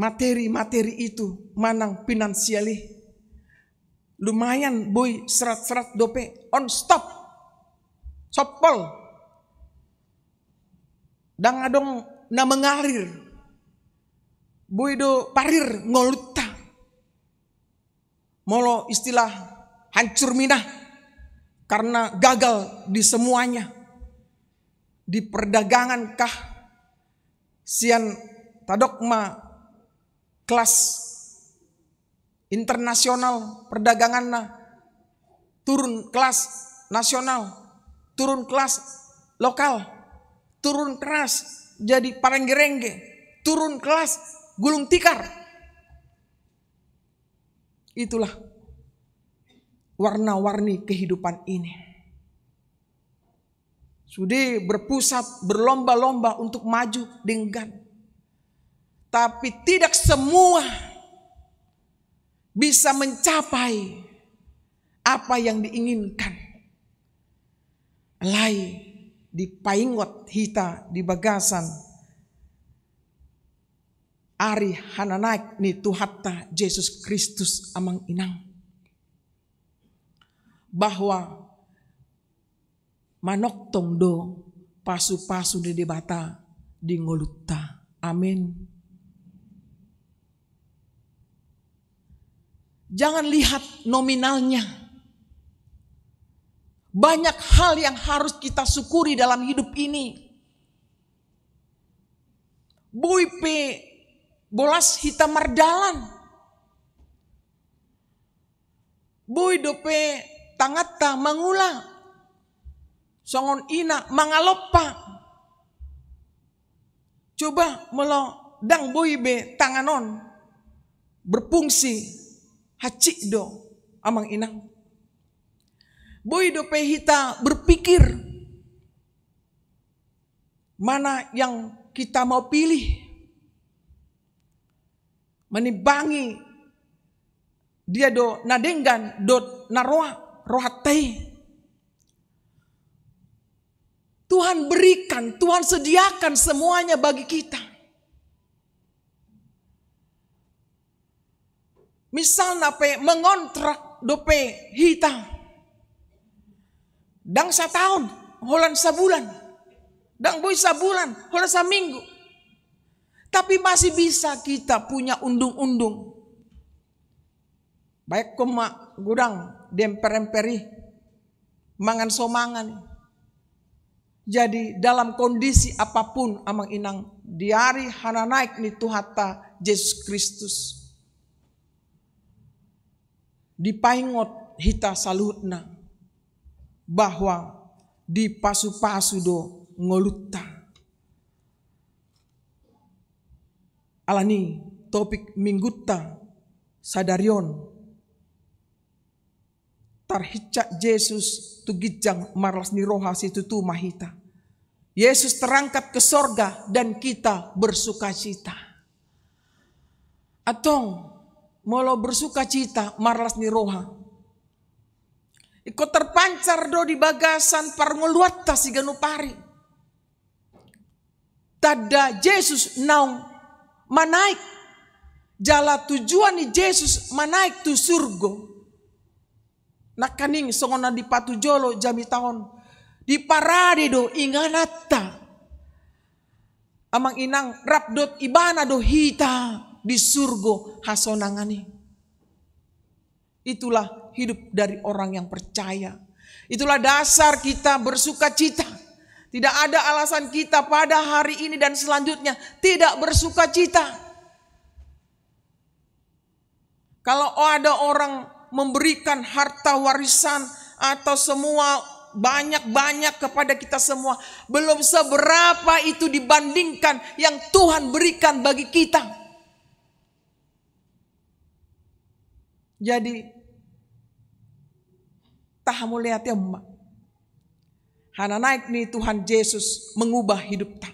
Materi-materi itu manang finansial i. Lumayan boi serat-serat dope on stop. Soppol. Ndang adong na mengalir. Boi do parir ngolunta. Molo istilah hancur minah karena gagal di semuanya. Di perdagangan kah, sian tadok ma kelas internasional perdaganganna, turun kelas nasional, turun kelas lokal, turun kelas jadi parengge-rengge, turun kelas gulung tikar. Itulah warna-warni kehidupan ini. Sude berpusat, berlomba-lomba untuk maju denggan. Tapi tidak semua bisa mencapai apa yang diinginkan. Alai dipaingot hita di bagasan ari hananaek ni Tuhanta Jesus Kristus, amang inang, bahwa manongtong do pasu-pasu ni Debata di ngolunta. Amin. Jangan lihat nominalnya. Banyak hal yang harus kita syukuri dalam hidup ini. Boi pe bolas hita mardalan. Boi dope tanganta mangula, songon ina mangalompa. Coba molo ndang boi be tangan on berfungsi, hansit do, amang inang. Boi dope hita berpikir mana yang kita mau pilih. Manimbangi dia do na denggan dohot na roa rohanta i. Tuhan berikan, Tuhan sediakan semuanya bagi kita. Misalna pe mengontrak dope hita. Ndang sataon, holan sabulan. Ndang boi sabulan, holan saminggu. Tapi masih bisa kita punya undung-undung. Baekkon ma godang di emper-emper i, mangan so mangan. Jadi dalam kondisi apapun, amang inang, di ari hananaek ni Tuhanta Jesus Kristus, dipaingot hita saluhutna bahwa dipasu-pasu do ngolunta. Alani topik minggunta sadari on, tarhinsat Jesus tu ginjang marlas ni roha situtu ma hita. Yesus terangkat ke sorga dan kita bersukacita. Antong, molo bersukacita, marlas ni roha, ingkon terpancar do di bagasan parngoluanta siganup ari. Tanda Jesus naung manaek, jala tujuan ni Jesus manaek tu surgo. Nangkaning songon na dipatujolo jamita on, diparade do ingananta. Amang inang, rap dohot Ibana do hita di surgo hasonangan i. Itulah hidup dari orang yang percaya. Itulah dasar kita bersukacita. Tidak ada alasan kita pada hari ini dan selanjutnya tidak bersukacita. Kalau ada orang memberikan harta warisan atau semua banyak-banyak kepada kita semua, belum seberapa itu dibandingkan yang Tuhan berikan bagi kita. Jadi, tahamauliateon ma. Hananaek ni Tuhan Jesus mengubah hidupta.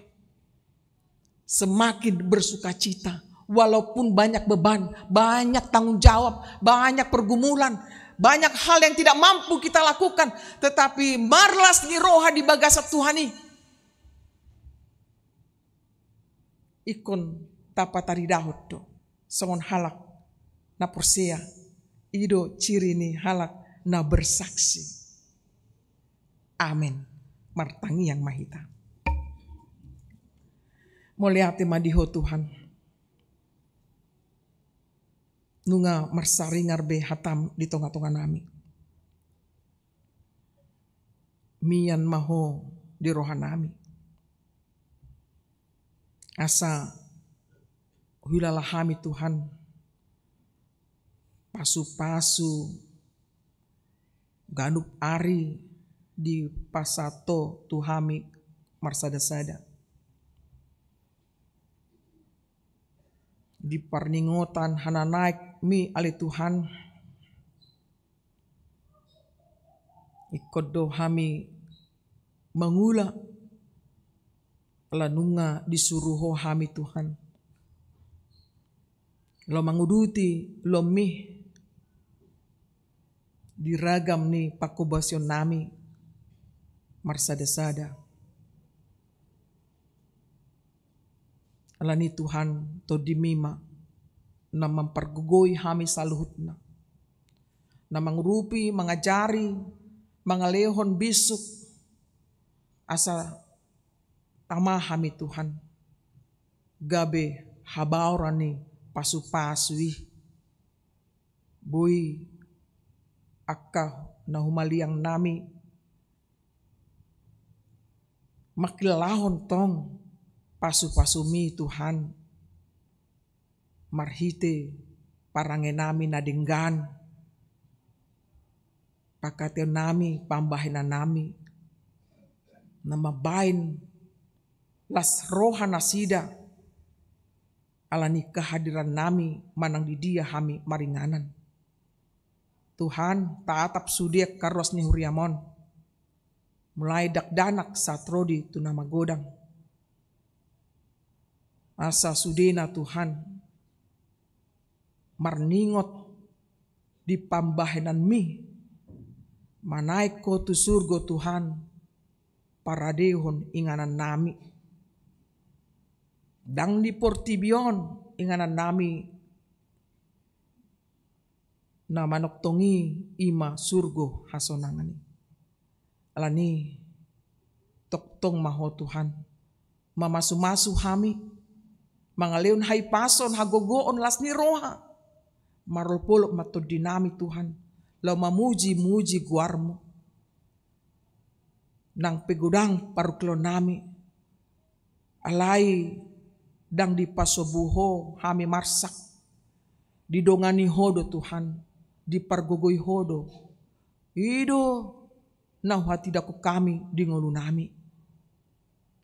Semakin bersukacita, walaupun banyak beban, banyak tanggung jawab, banyak pergumulan, Banyak hal yang tidak mampu kita lakukan, tetapi marlas ni roha di bagasan Tuhan i, ingkon tapataridahon do songon halak na porsea. I do ciri ni halak na bersaksi. Amen. Martangiang ma hita. Mauliate ma di Ho Tuhan, nunga marsaringar be hataM di tongatonganami. Mian ma Ho di rohanami, asa huilala hami Tuhan pasupasu ganup ari dipasahat Ho tu hami marsadasada. Di parningotan hananaekMi ale Tuhan, ingkon do hami mangula, ala nunga disuru Ho hami Tuhan, laho manguduti loanMi di ragam ni pangkobasionnami marsadasada. Alani Tuhan, TondiMi ma na mampargogoi hami saluhutna, na mangurupi, mangajari, mangalehon bisuk, asa tama hami Tuhan gabe habaoran ni pasupasu i. Boi angka na humaliangnami mangkilalahon tong pasupasuMi Tuhan, marhite parangenami na denggan, pangkataionnami, pambahenannami, na mambahen las roha nasida, alani kehadirannami manang di dia hami maringanan. Tuhan, tatap sude angka ruas ni huriaM on, mulai dakdanak sahat ro di tu na magodang. Asa sudena Tuhan, marningot di pambahenanMi, manaek Ho tu surgo Tuhan, paradehon inganannami. Ndang di portibi on inganannami na manongtong i, i ma surgo hasonangan i. Alani tongtong ma Ho Tuhan mamasumasu hami, mangalehon hahipason, hagogoon, las ni roha. Marolopolop ma tondinami Tuhan, laho mamujimuji goarMu. Nang pe godang parungkilonnami, alai ndang dipasombu Ho hami marsak, didongani Ho do Tuhan, dipargogoi Ho do. I do na huhatindangkon hami di ngolunami.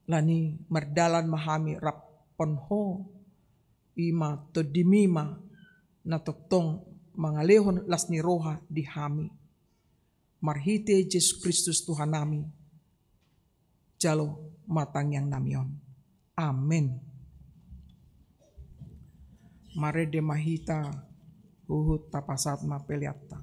Alani mardalan ma hami rap dohot Ho, i ma TondiMi ma na tongtong mangalehon las ni roha di hami. Marhite Jesus Kristus Tuhannami, jalo ma tangiangnami on. Amen. Marende ma hita, huhut tapasahat ma peleanta.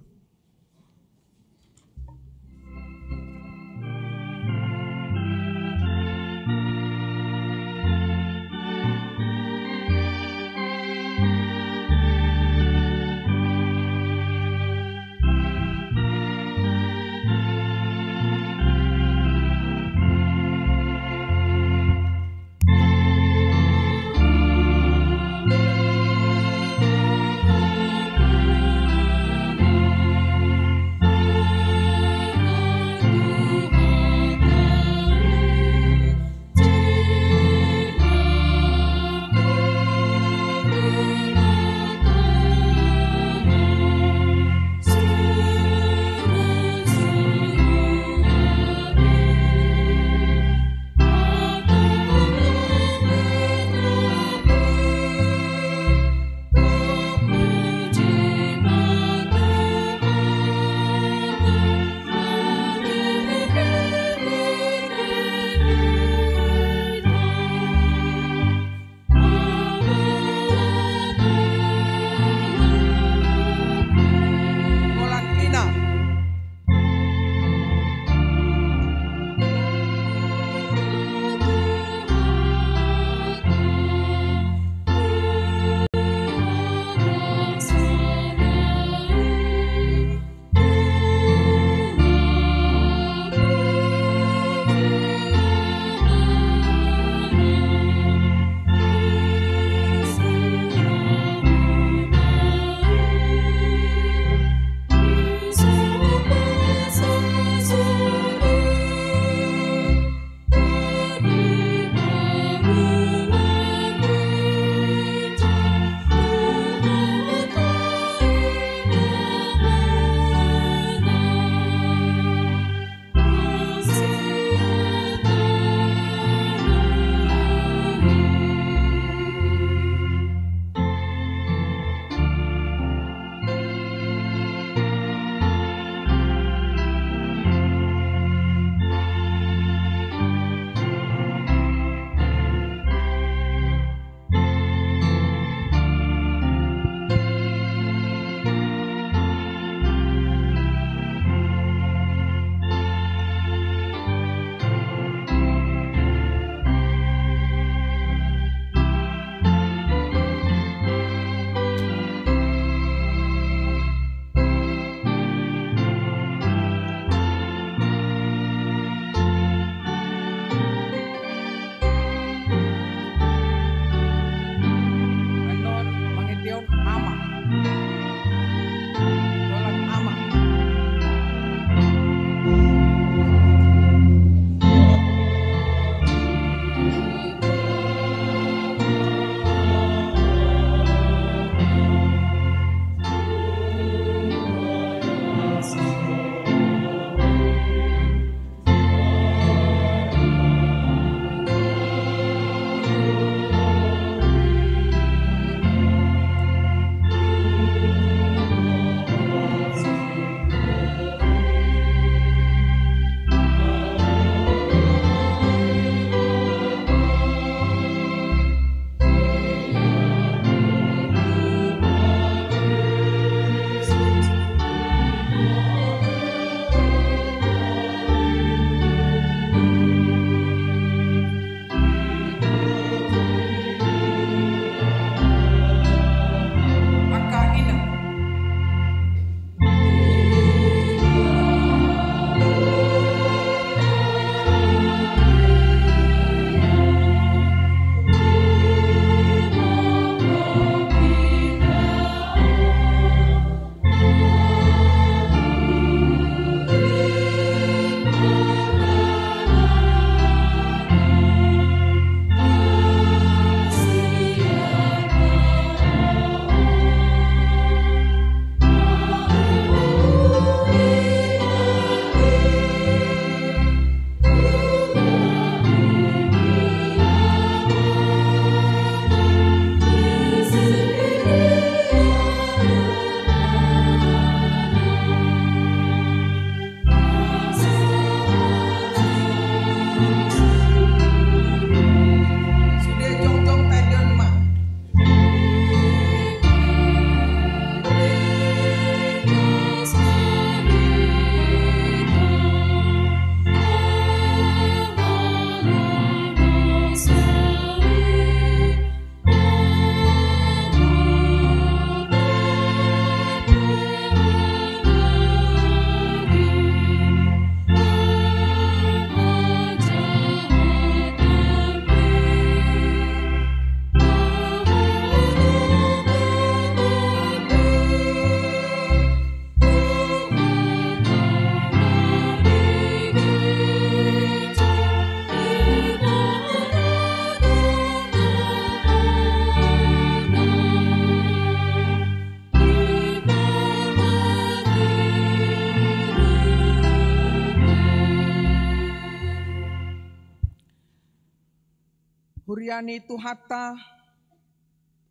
Huria ni Tuhanta,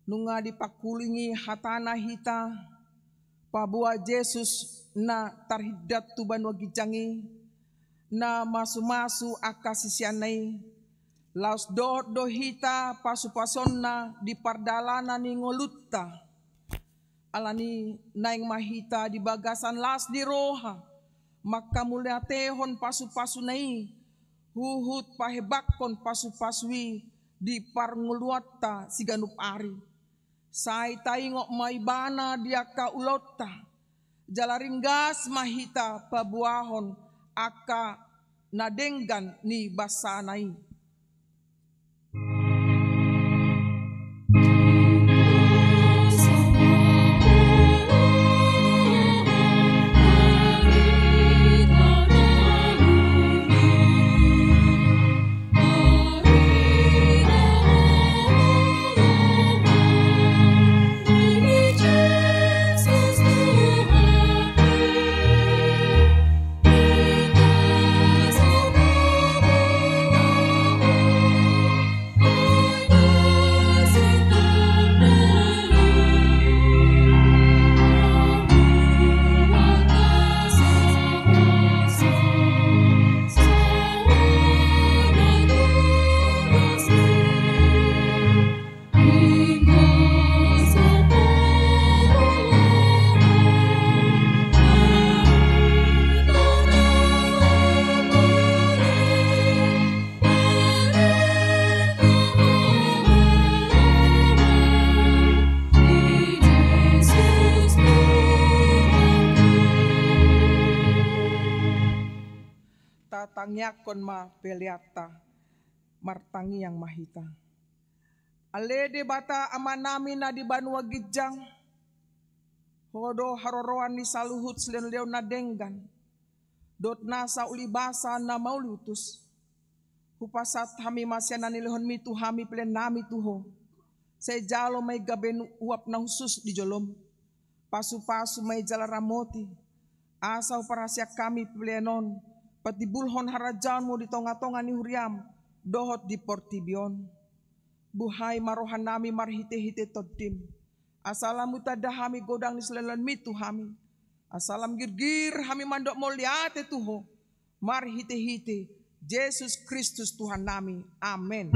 nunga dipangkulingi hatana hita, paboa Jesus na tarhindat tu banua ginjang i, na mamasu-masu angka siseanna i, laos dohot do hita pasu-pasuonna di pardalanan ni ngolunta. Alani naeng ma hita di bagasan las ni roha manghamauliatehon pasu-pasuna i, huhut pahebakkon pasu-pasu i di parngoluanta siganup ari. Sai taingot ma Ibana di angka ulaonta, jala ringgas ma hita paboahon angka na denggan ni bansana i. Tatangiangkon ma peleanta, martangiang ma hita. Ale Debata Amanami na di banua ginjang, Ho do haroroan ni saluhut silehonlehon na denggan dohot nasa ulibasa na mauliutus. Hupasahat hami ma sian na nilehonmi tu hami peleannami tu Ho. Sai jalo ma i gabe uap na hushus di jolom. Pasu-pasu ma i jala ramoti, asa huparhaseang hami pelean on patimbulhon harajaonmu di tonga-tonga ni huriam dohot di portibi on. Buhai ma rohanami marhite-hite Tondim, asa lam hutanda hami godang ni silehonlehonmi tu hami, asa lam girgir hami mandok mauliate tu Ho, marhite-hite Jesus Kristus Tuhannami. Amen.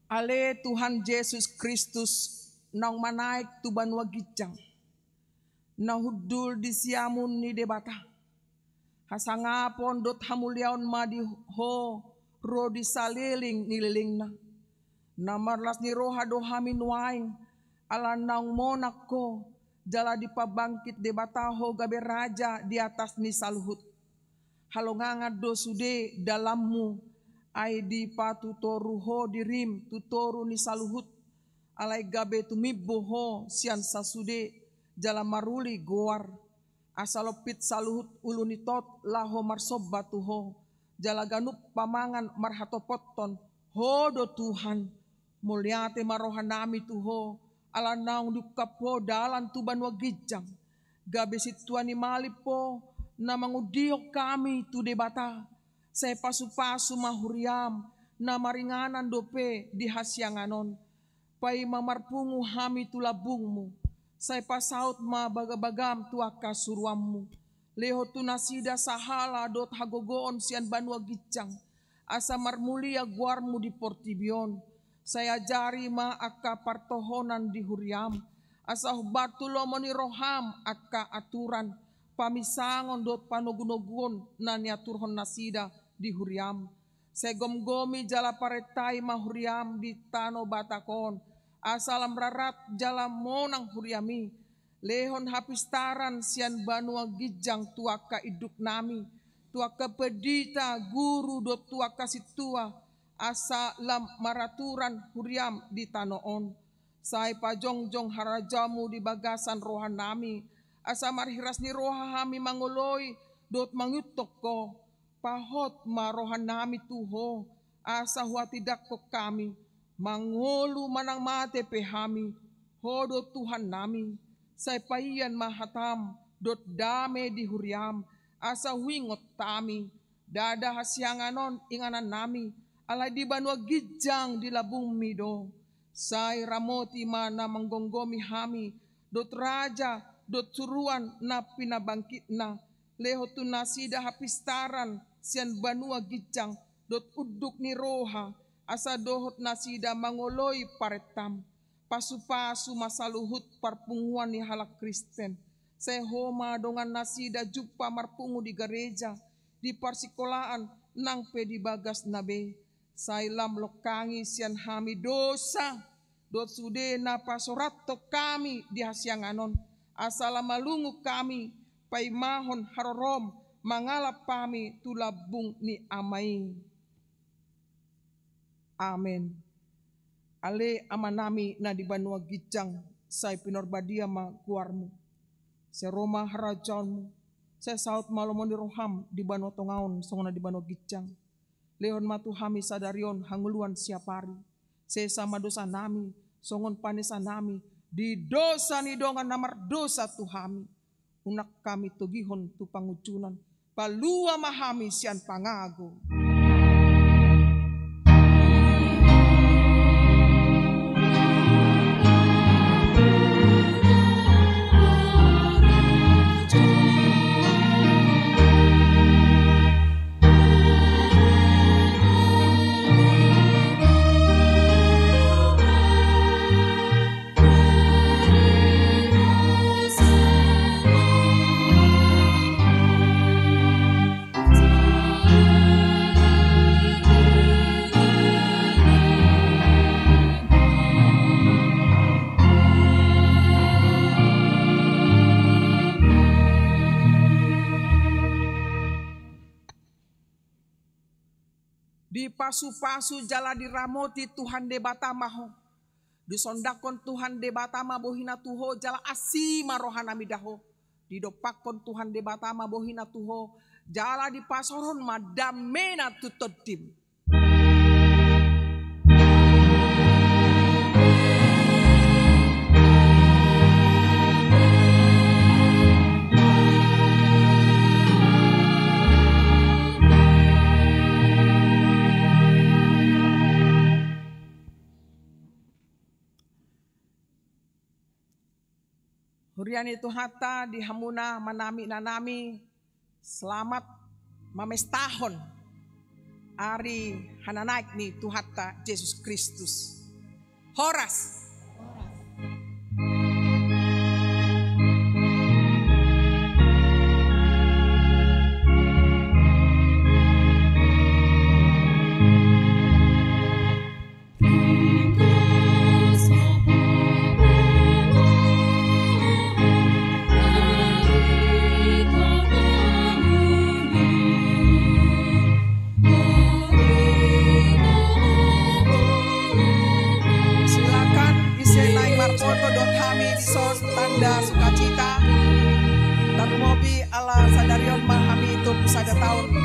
Ale Tuhan Jesus Kristus, naung manaek tu banua ginjang, na hundul di siamun ni Debata. Hasangapon dohot hamuliaon ma di Ho ro di saleleng ni lelengna. Na marlas ni roha do hami nuaeng, ala naung monang Ho, jala dipabangkit Debata Ho gabe Raja di atas ni saluhut. Halongangan do sude dalanmu, ai dipatutoru Ho dirim tu toru ni saluhut, alai gabe tumimbo Ho sian sasude, jala maruli goar. Asa lompit saluhut ulu ni tot laho marsomba tu Ho, jala ganup pamangan marhatopothon Ho do Tuhan. Mauliate ma rohanami tu Ho, ala naung diungkap Ho dalan tu banua ginjang. Gabe sintua ni malim Ho, na mangundihon hami tu Debata. Sai pasu-pasu ma huriam, na maringanan dope di hasiangan on. Paima marpungu hami tu lambungmu, sai pasaut ma bagabagam tu angka suruanmu. Lehon tu nasida sahala dohot hagogoon sian banua ginjang, asa marmulia goarmu di portibi on. Sai ajari ma angka partohonan di huriam, asa hombar tu lomo ni roham angka aturan, paminsangon dohot panogunoguon na niaturhon nasida di huriam. Sai gomgomi jala parentai ma huriam di tano Batak on, asa lam rarat jala monang huriam i. Lehon hapistaran sian banua ginjang tu angka induknami, tu angka pandita, guru dohot tu angka sintua, asa lam maraturan huriam di tano on. Sai pajongjong harajaonmu di bagasan rohanami, asa marhiras ni roha hami mangoloi dohot mangihuthon Ho. Pahot ma rohanami tu Ho, asa huhatindangkon hami, mangolu manang mate pe hami, Ho do Tuhannami. Sai paian ma hatam dohot dame di huriam, asa huingot hami. Ndada hasiangan on inganannami, alai di banua ginjang di lambungmi do. Sai ramoti ma na manggomgomi hami, dohot raja, dohot suruan na pinabangkitna, lehon tu nasida hapistaran sian banua ginjang, dohot unduk ni roha, asa dohot nasida mangoloi parentam. Pasupasu ma saluhut parpunguan ni halak Kristen. Sai Ho ma dongan nasida jumpa marpungu di gareja, di parsikolaan, nang pe di bagasna be. Sai lam longkangi sian hami dosa, dohot sude na pasorathon hami di hasiangan on, asa lam malungun hami paimahon harorom, mangalap hami tu lambung ni Ama i. Amen. Ale Amanami na di banua ginjang, sai pinarbadia ma goarmu. Sai ro ma harajaonmu, sai saut ma lomo ni roham di banua tonga on songon na di banua ginjang. Lehon ma tu hami sadari on hangoluan siap ari. Sesa ma dosanami, songon panesanami di dosa ni dongan na mardosa tu hami. Unang hami togihon tu pangunjunan. Palua ma hami sian pangago. Dipasupasu jala diramoti Tuhan Debata ma ho. Disondangkon Tuhan Debata ma bohina tu ho jala asi ma rohanami da ho. Didompakkon Tuhan Debata ma bohina tu ho jala dipasaorhon ma damena tu tondim. Huria ni Tuhanta, di hamuna amanami inanami, selamat mamestahon ari hananaek ni Tuhanta Jesus Kristus. Horas. Silakan ise naeng marfoto dohot hami dison, tanda sukacita. Tarlumobi ala sadari on ma hami tumpu sada taon